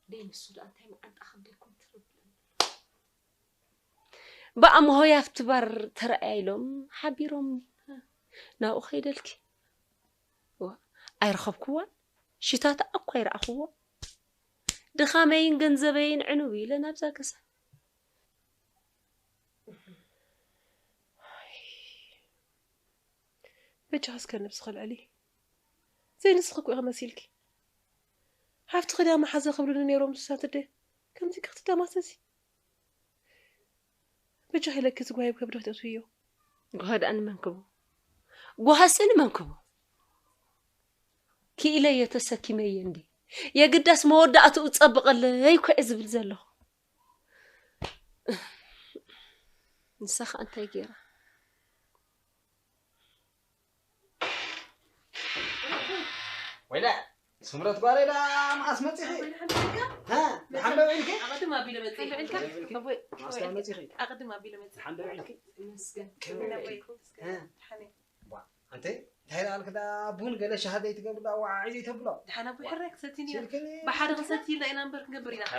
ደይ ንሱ ደኣ እንታይ መዓንጣ ከም ደይኮን ትርብለኒ። ብኣምሆይ ኣብቲ ባር ተራእያ ኢሎም ሓቢሮምኒ። ናብኡ ከይደልኪ። ዋ፣ ኣይረኸብክዋን። ሽታታ እኳ ኣይረኣኽዎ። ድኻመይን ገንዘበይን ዕንው ኢለ ናብዛ ገዛ። በጃኻ እስከ ነብስኺ ኣልዕሊ። ዘይንስኺ እኮ ኢኺ መሲልኪ። ሃፍትኺ ድኣ መሓዛ ክብሉኒ ነይሮም ንሳት ኣደ። ከምዚ ክትደማሰሲ? በጃኺ ኢለኪ እዚ ጓሂ ኣብ ከብዲ ክተእትውዮ። ጓሂ ደኣ ንመን ክቦ? ጓሂሲ ንመን ክቦ? ክኢለዮ ተሰኪመዮ እንዴ? የግዳስ መወዳእትኡ ጸብቐለይ እኮ እየ ዝብል ዘለኹ። ንሳ ኸኣ እንታይ ገይራ? ወይላ ስምረት ጓለይ ዳ መዓስ መጺኺ? ኣቦይ፣ ደሓን ዶ ኢልካ? ሃ፣ ደሓን ዶ ኢልኪ? ኣቐድም ኣቢለ መጺእ። ደሓን ዶ ኢልካ? ኣቦይ፣ መዓስ ዳ መጺኺ? ኣቐድም ኣቢለ መጺእ። ደሓን ዶ ኢልኪ? ይመስገን። ከመይ ኣቦይ፣ ኢልኪ? ይመስገን። ሃ። ደሓን እየ። ዋ፣ ኣንተ እንታይ ደኣ ኣልክ ዳ ቡን ገለ ሻሂ ዘይትገብር ዳ ወዓዒ ዘይተብሎ? ደሓን ኣቦይ፣ ሕራይ ክሰትይኒ ኢና። ስልክኒ ብሓደ ስልክኒ? ክንሰትይ ኢልና ኢና እምበር ክንገብር ኢና። ሃ፣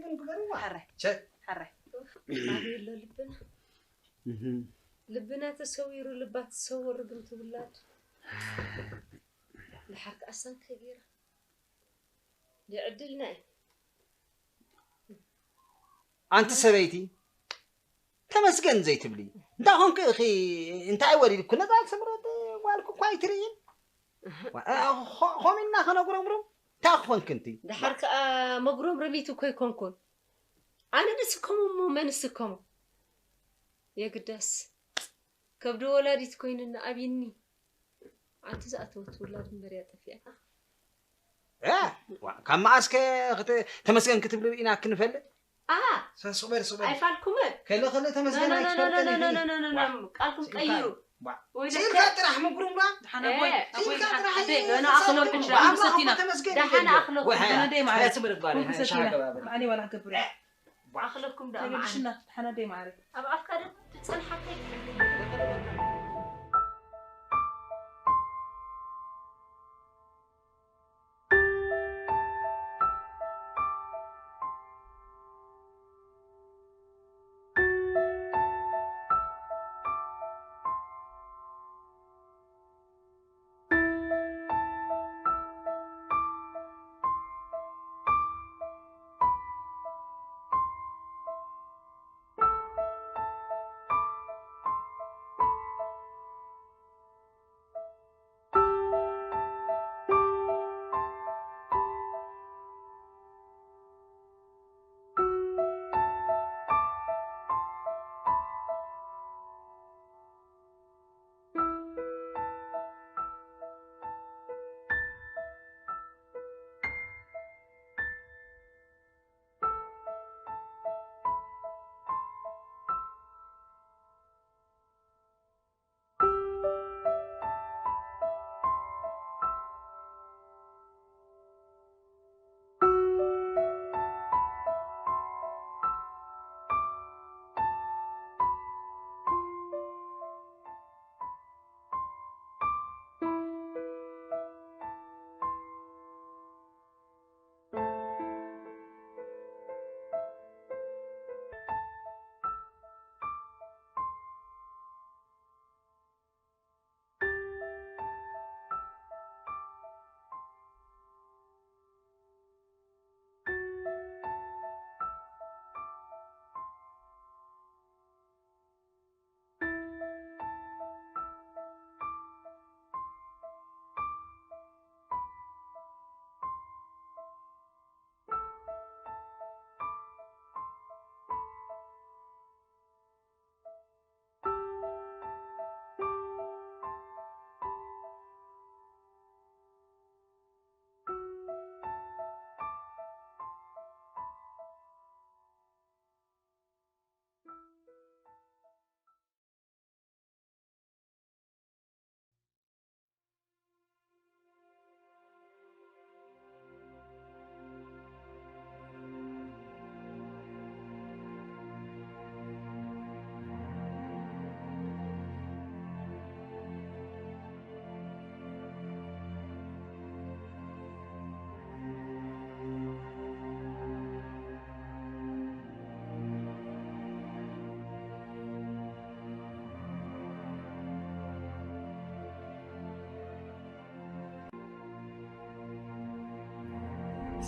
ቡን ግበርዋ። ሕራይ። ቸክ። ሕራይ። ኣበይ ኣሎ ልብና? እህ። ልብና ተሰዊሩ፣ ልባ ትሰወር ርግምቲ ውላድ። ድሓር ከኣ እሳ እንታይ ገይራ? ድዕድልና እዩ። ኣንቲ ሰበይቲ፣ ተመስገን ዘይትብሊ? እንታይ ኾንኪ ኢኺ? እንታይ ወሪድኩ? ነዛ ስምረት ጓልኩ እኳ ኣይትርእይን? ዋ፣ እ፣ ኾ-፣ ኾሚና ኸነጉረምርም? እንታይ ኾንኪ እንቲ? ድሓር ከኣ መጉረምረሚት እኮ ኣይኮንኩን። ኣነ ንስከሞ እሞ መን ስከሞ? የግዳስ ከብዲ ወላዲት ኮይንና ኣብይኒ። ኣንቲ ዝኣተወት ውላድ እምበር እያ ጠፊኣና። እ፣ ዋ፣ ካብ መዓስከ ክተ-፣ ተመስገን ክትብሊ ርኢና ክንፈልጥ? ኣሃ። ሳ-፣ ሱቕ በል፣ ሱቕ በል። ኣይፋልኩምን? ከለ፣ ከለ ተመስገን ኖ፣ ኖ፣ ኖ፣ ኣይትፈልጥን ኖ፣ ኖ፣ ኢኺ። ኖ፣ ኖ፣ ኖ፣ ዋ፣ ኖ፣ ቃልኩም ስኢልካ፣ ቀይሩ። ዋ፣ ወይ ስኢልካ ደቀ-፣ ጥራሕ ምጉርምራ። ደሓን ኣቦይ፣ እ፣ ኣቦይ፣ ስኢልካ ደሓን፣ ጥራሕ ኣደይ፣ ኢኺ። ኖ፣ ኖ፣ ኣኽለኩም፣ ብኣምላኽ ብኣምላኽ እኮ ተመስገን ደሓን ይበል። ኣኽለኩም። ወይ፣ ደሓን ኣደይ፣ ማዕረ። ስምረት ጓል፣ ወይ፣ ሓሻ ክሰቲና። ገባብል። ማዕኒ ዋላ ክገብር እየ። ዋ፣ ኣኽለኩም ደኣ፣ ደሓን ማዕረ። ሽና፣ ደሓን ኣደይ፣ ማዕረ። ኣብ ኣፍካ ደም ትጸንሓካ ይትሕልል።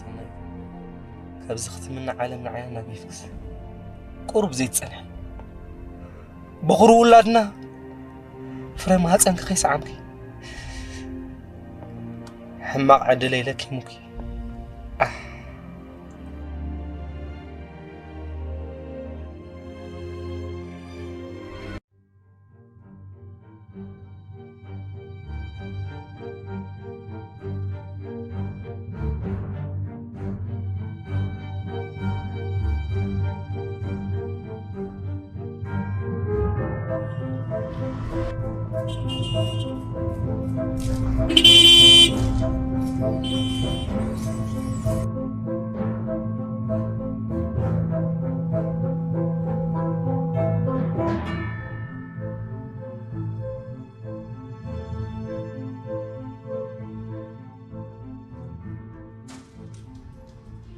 ሰናይ፣ ካብዚ ክትምነ ዓለም ንዓያ ናብ ይፍክስ ቁሩብ ዘይትጸንሐ። በኹሪ ውላድና ፍረ ማህፀንኪ ከይሰዓምኪ ሕማቕ ዕድለይ ለኪሙኪ። ኣሕ።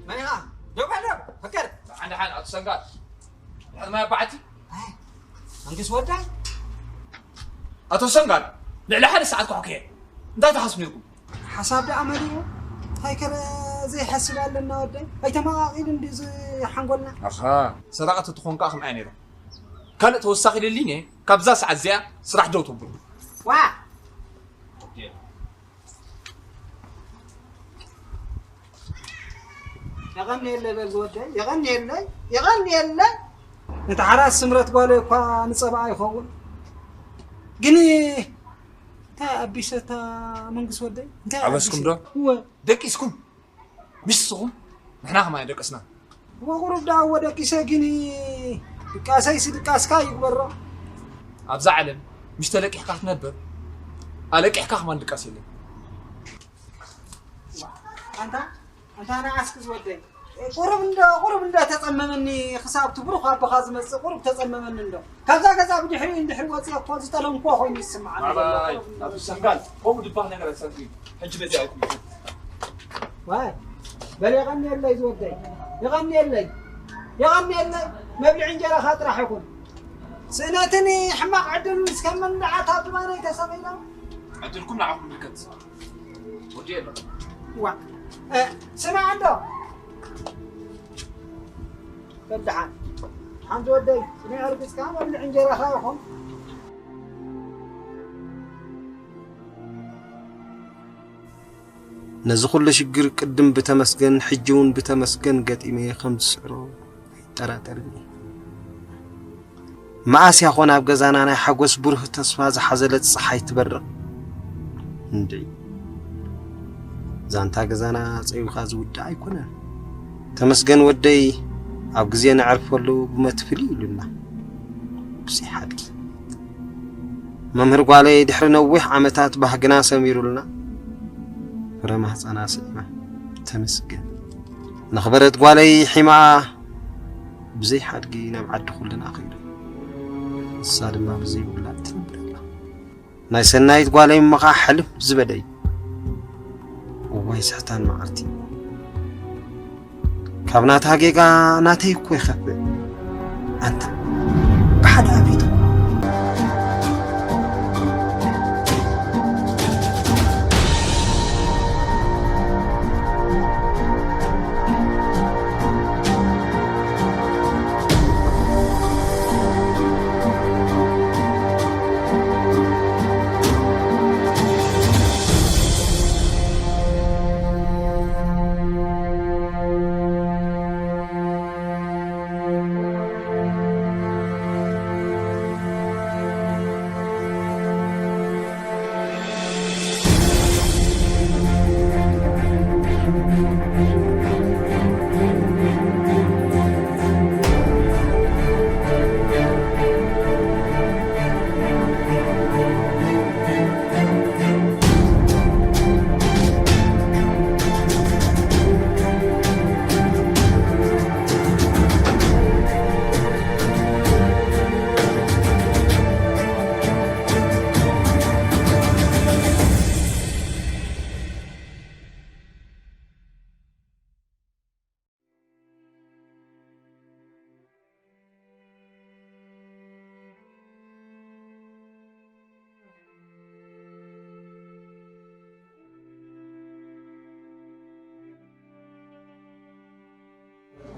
መን ኢኻ? ደው በል፣ ደው፣ ፈቀድ። ሓንደ ሓን ኣቶ ሰንጋል። ድሕሪ ማይ ኣባዕቲ? ኣይ፣ መንግስቲ ወዳይ? ኣቶ ሰንጋል፣ ልዕሊ ሓደ ሰዓት ኳሕኩየ። እንታይ ትሓስቡ ነይርኩም? ሓሳብ ደኣ መሊኡ። እንታይ ከ ዘይሓስብ ኣለና ወደይ? ኣይተመቓቒልን ድዩ እዚ ሓንጎልና? ኣኻ፣ ሰራቒ ተትኾን ከኣ ከምኣ ነይሩ። ካልእ ተወሳኺ ደሊኒ እየ። ካብዛ ሰዓት እዚኣ ስራሕ ደው ተብሉ። ዋ! የቐንየለይ በል ዝወደይ፣ የቐንየለይ፣ የቐንየለይ። ነቲ ሓራስ ስምረት ጓለይ እኳ ንጸባኣ ይኸውን። ግን እንታይ ኣቢሰታ መንግስቲ ወደይ? እንታይ ኣበስኩም ኣቢሰ-? ዶ? እወ። ደቂስኩም? ምስኹም ንሕና ከማን ደቀስና። እወ፣ ቁሩብ ደኣ እወ ደቂሰ፣ ግን ድቃሰይሲ ድቃስካ ይግበሮ። ኣብዛ ዓለም ምሽ ተለቂሕካ ክትነብር፣ ኣለቂሕካ ከማን ድቃስ የለን። ኣንታ፣ ኣንታ ንዓስኪ ዝወደይ። ቁሩብ እንዶ፣ ቁሩብ እንዶ ተጸመመኒ፣ ክሳብ እቲ ብሩኽ ኣቦኻ ዝመጽእ ቁሩብ ተጸመመኒ እንዶ። ካብዛ ገዛ ብድሕሪኡ እንድሕር ወጺአ እኮ ዝጠለምክዎ ኮይኑ ይስምዓኒ ዘሎ። ባባይ፣ ቁሩብ እንዶ ኣቶ ሰንጋል፣ ከምኡ ድባህ ነገር ኣይሰምዕን። ሕጂ በዚኣ ኣይኮንኩን። ዋይ፣ በል የቐንየለይ ዝወደይ። የቐንየለይ። የቐንየለይ። መብልዒ እንጀራኻ ጥራሕ ይኹን። ስእነትን ሕማቕ ዕድልን እስከ መንደዓት ኣብ ዝባነይ ተሰቒሎም። ዕድልኩም ንዓኹም ይምልከት። ወዲ የሎ። ዋ፣ እ፣ ስማዕ እንዶ። በል ደሓን። ሓንቲ ወደይ፣ ስኒ ኣርግጽካ መብልዒ እንጀራኻ ይኹን። ነዚ ኩሉ ሽግር ቅድም ብተመስገን፣ ሕጂ እውን ብተመስገን ገጢመ ከም ዝስዕሮ ኣይጠራጠርን እየ። መኣስ እያ ኾን ኣብ ገዛና ናይ ሓጎስ ብሩህ ተስፋ ዝሓዘለት ጸሓይ ትበርቕ? እንድዒ፣ ዛንታ ገዛና ጸዊኻ ዝውዳእ ኣይኮነን። ተመስገን ወደይ፣ ኣብ ግዜ ነዕርፈሉ ብመትፍሊ ኢሉና። ብዘይ ሓድጊ። መምህር ጓለይ ድሕሪ ነዊሕ ዓመታት ባህግና ሰሚሩልና፣ ፍረ ማህፀና ስዒማ። ተመስገን። ነኽበረት ጓለይ ሒማኣ ብዘይ ሓድጊ ናብ ዓዲ ኩልና ከይዱ። ንሳ ድማ ብዘይ ውላድ ትነብር ኣላ። ናይ ሰናይት ጓለይ እሞ ኸዓ ሕልፍ ዝበለ እዩ። እዋይ ስሕታን መዓልቲ። ካብ ናታ ጌጋ ናተይ እኮ ይኸፍእ። ኣንታ ብሓደ ኣቢቱ።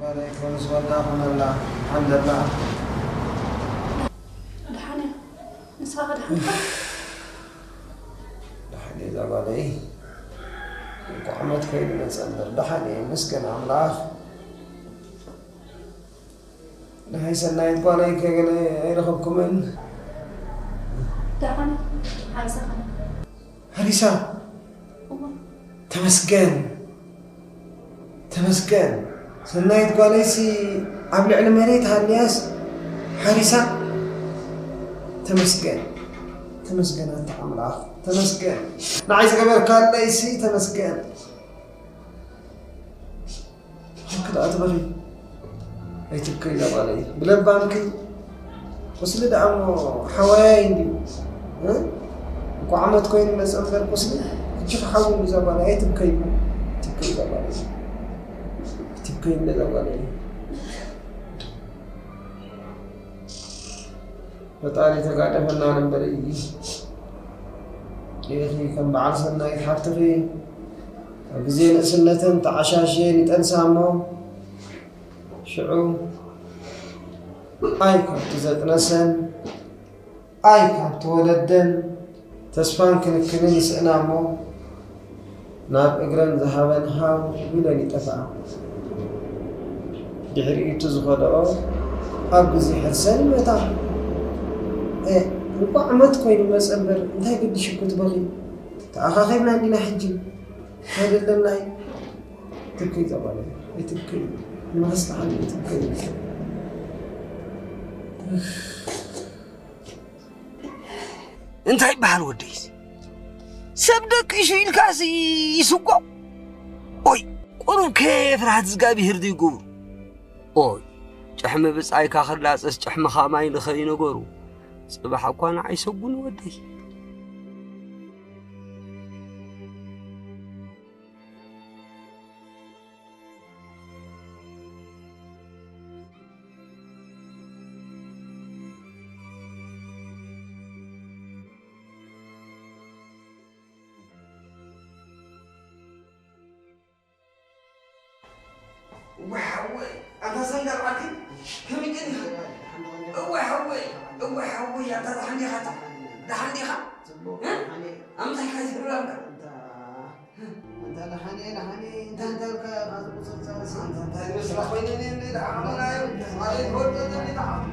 ጓለይ፣ ከምስ ወዳ ኾነላ፣ ሓምደላ። ደሓን እያ። ንስኻ ከ ደሓን ኢኻ? ደሓን እየ፣ እዛ ጓለይ። እንኳዕ ዓመት ከይዱ መጸ እምበር፣ ደሓን እየ፣ ይመስገን ኣምላኽ። ናይ ሰናይት ጓለይ ከ ገለ ኣይረኸብኩምን? ደሓን እያ። ሓሪሳ ኸ? ሓሪሳ? እወ። ተመስገን። ተመስገን። ሰናይት ጓለይሲ ኣብ ልዕሊ መሬት ሃልያስ ሓሪሳ? ተመስገን። ተመስገን ኣንታ ኣምላኽ። ተመስገን። ንዓይ ዝገበርካለይሲ ተመስገን። ሓቂ ደኣ ትበሊ። ኣይትብከይ እዛ ጓለይ። ብለባምኪ ቁስሊ ደኣ እሞ ሓዋያይ እንድዩ። እ? እንኳዕ ዓመት ኮይኑ መጸ እምበር ቁስሊ። እቺ ክሓዊ እዛ ጓለይ። ኣይትብከይ። ኣይትብከይ እዛ ጓለይ። ኣይትብከይ እዛ ጓለይ። ፈጣሪ ተጋደፈና ንበር እዩ። ኢኺ ከም በዓል ሰናይት ሓፍትኺ ኣብ ግዜ ንእስነተን ተዓሻሽየን ይጠንሳ እሞ ሽዑ ኣይ ካብቲ ዘጥነሰን ኣይ ካብቲ ወለደን ተስፋን ክንክንን ይስእና እሞ ናብ እግረን ዝሃበን ሃው ኢለን ይጠፍኣ። ድሕሪኡ እቲ ዝኸድኦ ኣብ ግዜ ሕርሰን ይመታ። እ፣ እንቋዕ ዓመት ኮይኑ መጸ እምበር እንታይ ገዲሹ ክትበኺ? ተኣኻኺብና እንዲና ሕጂ። ኣይደለናይ። ትብከይ እዛ ጓለይ። ኣይትብከይ። ንመስተሓል ኣይትብከይ። እንታይ ይበሃል ወደይስ? ሰብ ደቂሱ ኢልካስ ይስጎ? ኦይ፣ ቁሩብ ከ ፍርሃት እግዚኣብሄር ዘይገብሩ? ኦይ፣ ጭሕሚ ብጻይካ ክላጸስ ጭሕምኻ ማይ ልኸ እዩ ነገሩ። ጽባሕ እኳ ንዓይ ሰጉኒ ወደይ። እወ ሓወይ፣ ኣንታ ሰንጋል ዓዲ፣ ከመይ ቀኒኻ? እወ ሓወይ፣ እወ ሓወይ፣ ኣንታ ደሓን ዲኻ? ኣታ ደሓን ዲኻ? እ? ኣምጻእካ ይትብላ እምበር። ኣንታ ደሓን እየ፣ ደሓን እየ፣ እንታይ እንታይ ኢልካ ኢኻ ዝቁጽር ጸርሲ? ኣንታ እንታይ መስላ ኮይነ እኔ እንደ ደሓን ሆና እየ፣ ማለት ወደ ዘኒ ደሓን።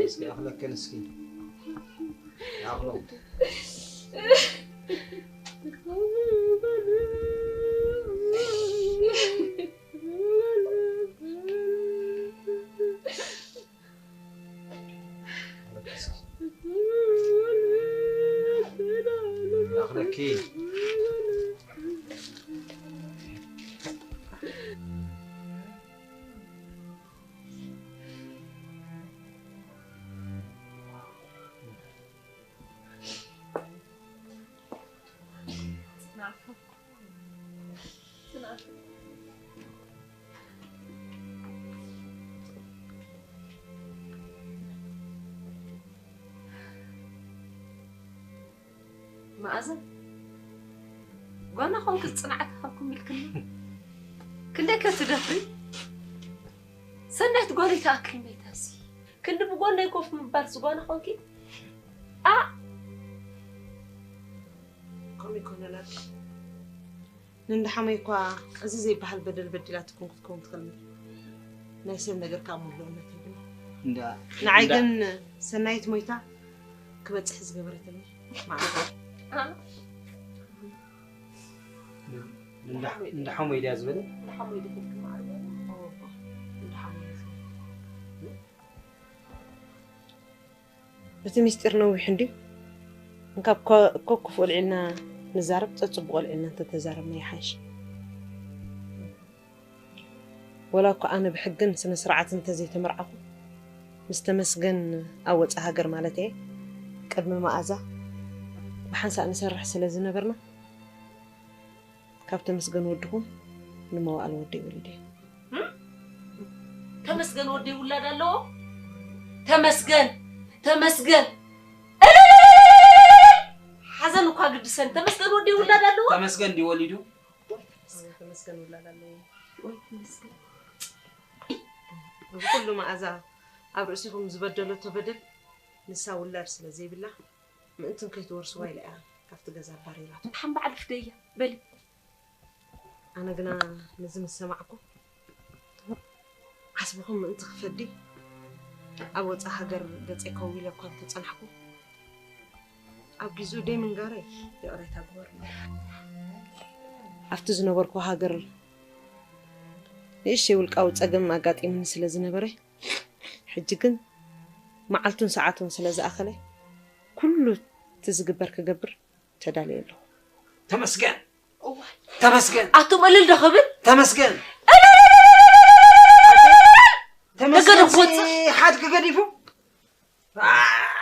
እስኪ ኣኽለክን እስኪ ኣኽሎ ኣኽለኪ መኣዛ ጓና ኾንኪ ጽንዓት ሃብኩም ኢልክኒ። ክንደይ ከ ትደፍሪ? ሰናይት ጓነይ ትኣክል መይታሲ። ክንዲ ብጎነይ ኮፍ ምባል ዝጓና ኾንኪ? ኣ! ከምኡ ይኮነናል። ንእንዳ ሓመይ እኳ እዚ ዘይበሃል በደል በዲላትኩም ክትከውን ትኽእል እምበር፣ ናይ ሰብ ነገር ካብ ምልኡነት የብሉን። እንዳ ንዓይ እንዳ ግን ሰናይት ሞይታ ክበጽሕ ዝገበረትኒ መዓልቲ። ኣ? እንዳ እንዳ ሓመይ ድያ ዝበለ? እንዳ ሓመይ ድያ ዝበለ? ኦ፣ እንዳ ሓመይ ድያ ዝበለ? እቲ ምስጢር ነዊሕ እንድዩ። እንካብ ኮ-፣ ኮ ክፉእ ኣልዒልና ንዛረብ፣ ጸጽቡቕ ኣልዒልና እንተተዛረብና ይሓይሽ። ወላ እኳ ኣነ ብሕግን ስነ ስርዓትን እንተዘይተመርዓኹ፣ ምስ ተመስገን ኣብ ወጻኢ ሃገር ማለት እየ፣ ቅድሚ መኣዛ ብሓንሳእ ንሰርሕ ስለ ዝነበርና፣ ካብ ተመስገን ወድኹም ንመዋእል ወደይ ወሊደ። እም? ተመስገን ወደይ ውላድ ኣለዎ? ተመስገን፣ ተመስገን። እልልልልልልልል! ሓዘን እኳ ግድሰን። ተመስገን ወደይ ውላድ ኣለዎ? ተመስገን ድዩ ወሊዱ? ተመስገን ውላድ ኣለዎ። ወይ ተመስገን። እዚ ኩሉ መኣዛ ኣብ ርእሲኹም ዝበደለቶ በደል ንሳ ውላድ ስለ ዘይብላ ምእንትን ከይትወርስዋ ኢላ እያ ካብቲ ገዛ ኣባሪራቶ። ሓምባዕ ልፍደያ በሊ። ኣነ ግና ነዚ ምስ ሰማዕኩ ዓስብኹም ምእንቲ ክፈዲ ኣብ ወጻኢ ሃገር ገጸይ ከዊለ እኳ እንተጸናሕኩ፣ ኣብ ጊዜኡ ደይ ምንጋረይ ይቕሬታ ግበሩለይ። ኣብቲ ዝነበርኩ ሃገር ንእሽተይ ውልቃዊ ጸገም ኣጋጢሙኒ ስለ ዝነበረ፣ ሕጂ ግን መዓልቱን ሰዓቱን ስለ ዝኣኸለ፣ ኩሉ እቲ ዝግበር ክገብር ተዳልየ ኣለኹ። ተመስገን! እዋይ! ተመስገን! ኣቱም እልል ዶ ክብል? ተመስገን! ተመስገን ደገ ሲ ክወጽእ? ሓድጊ ገዲፉ? ኣ-፣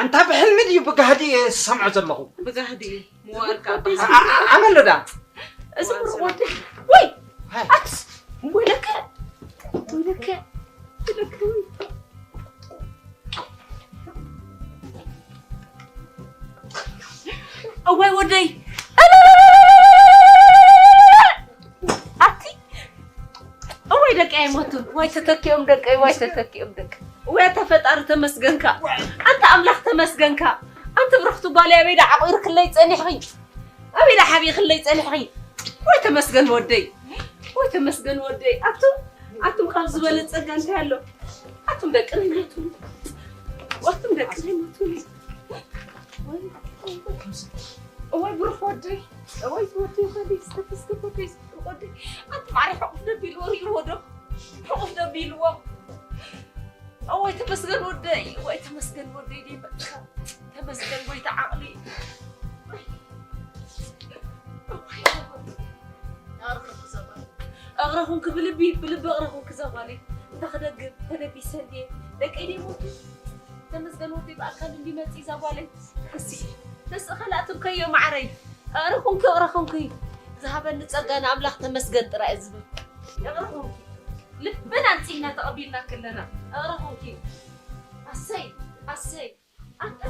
ኣንታ ብሕልሚ ድዩ ብጋህዲ እየ ዝሰምዖ ዘለኹ? ብጋህዲ እዩ። መዋእልካ ኣ-፣ ኣ-፣ ኣመለዳ። እዚ ምሩቕ ወዲ። ወይ! ሃይ። ኣትስ! ወይለከ! ወይለከ! ወይለከ! እዋይ ወደይ! ኣቲ! እዋይ ደቂ ኣይሞቱን! ዋይ ተተኪኦም ደቀይ! ዋይ ተተኪኦም ደቀይ! ወይ ኣታ ፈጣሪ ተመስገንካ! ኣንታ ኣምላኽ ተመስገንካ! ኣንቲ ብርኽቲ ጓለይ ኣበይ ደኣ ዓቑርክለይ ጸኒሕኺ? ኣበይ ደኣ ሓቢእክለይ ጸኒሕኺ? ወይ ተመስገን ወደይ! ወይ ተመስገን ወደይ! ኣቱም ኣቱም ካብ ዝበለ ጸጋ እንታይ ኣሎ? ኣቱም ደቂ ናይ ሞቱን! ኣቱም ደቂ ናይ ሞቱን! እዋይ ብሩኽ ወደይ፣ እዋይ ዝወደይ ወደይ፣ ዝተመስገን ወደይ፣ ዝብሩኽ ወደይ። ኣንቲ ማዕረ ሕቑፍ ደቢልዎ ርእይዎ ዶ? ሕቑፍ ደቢልዎ። እዋይ ተመስገን ወደይ፣ እዋይ ተመስገን ወደይ፣ ደይ መጥካ። ተመስገን ጎይታ ዓቕሊ። እዋይ፣ እግረኹም ክብልቢ፣ ብልቢ እግረኹም ክዛ ጓለይ። እንተ ክደግም፣ ተደቢሰ እንድየ። ደቀይ ደይ ሞቱ። ተመስገን ወደይ ብኣካል እንዲመጽእ እዛ ጓለይ። እሲ፣ ተስእ ኸላእትም ከዮ ማዕረይ። እቕርኹምኪ፣ እቕርኹምኪ። ዝሃበኒ ጸጋ ንኣምላኽ ተመስገን ጥራይ ዝብል። እቕርኹምኪ። ልብን ኣንጺህና ተቐቢልና ከለና። እቕርኹምኪ። ኣሰይ፣ ኣሰይ። ኣንታ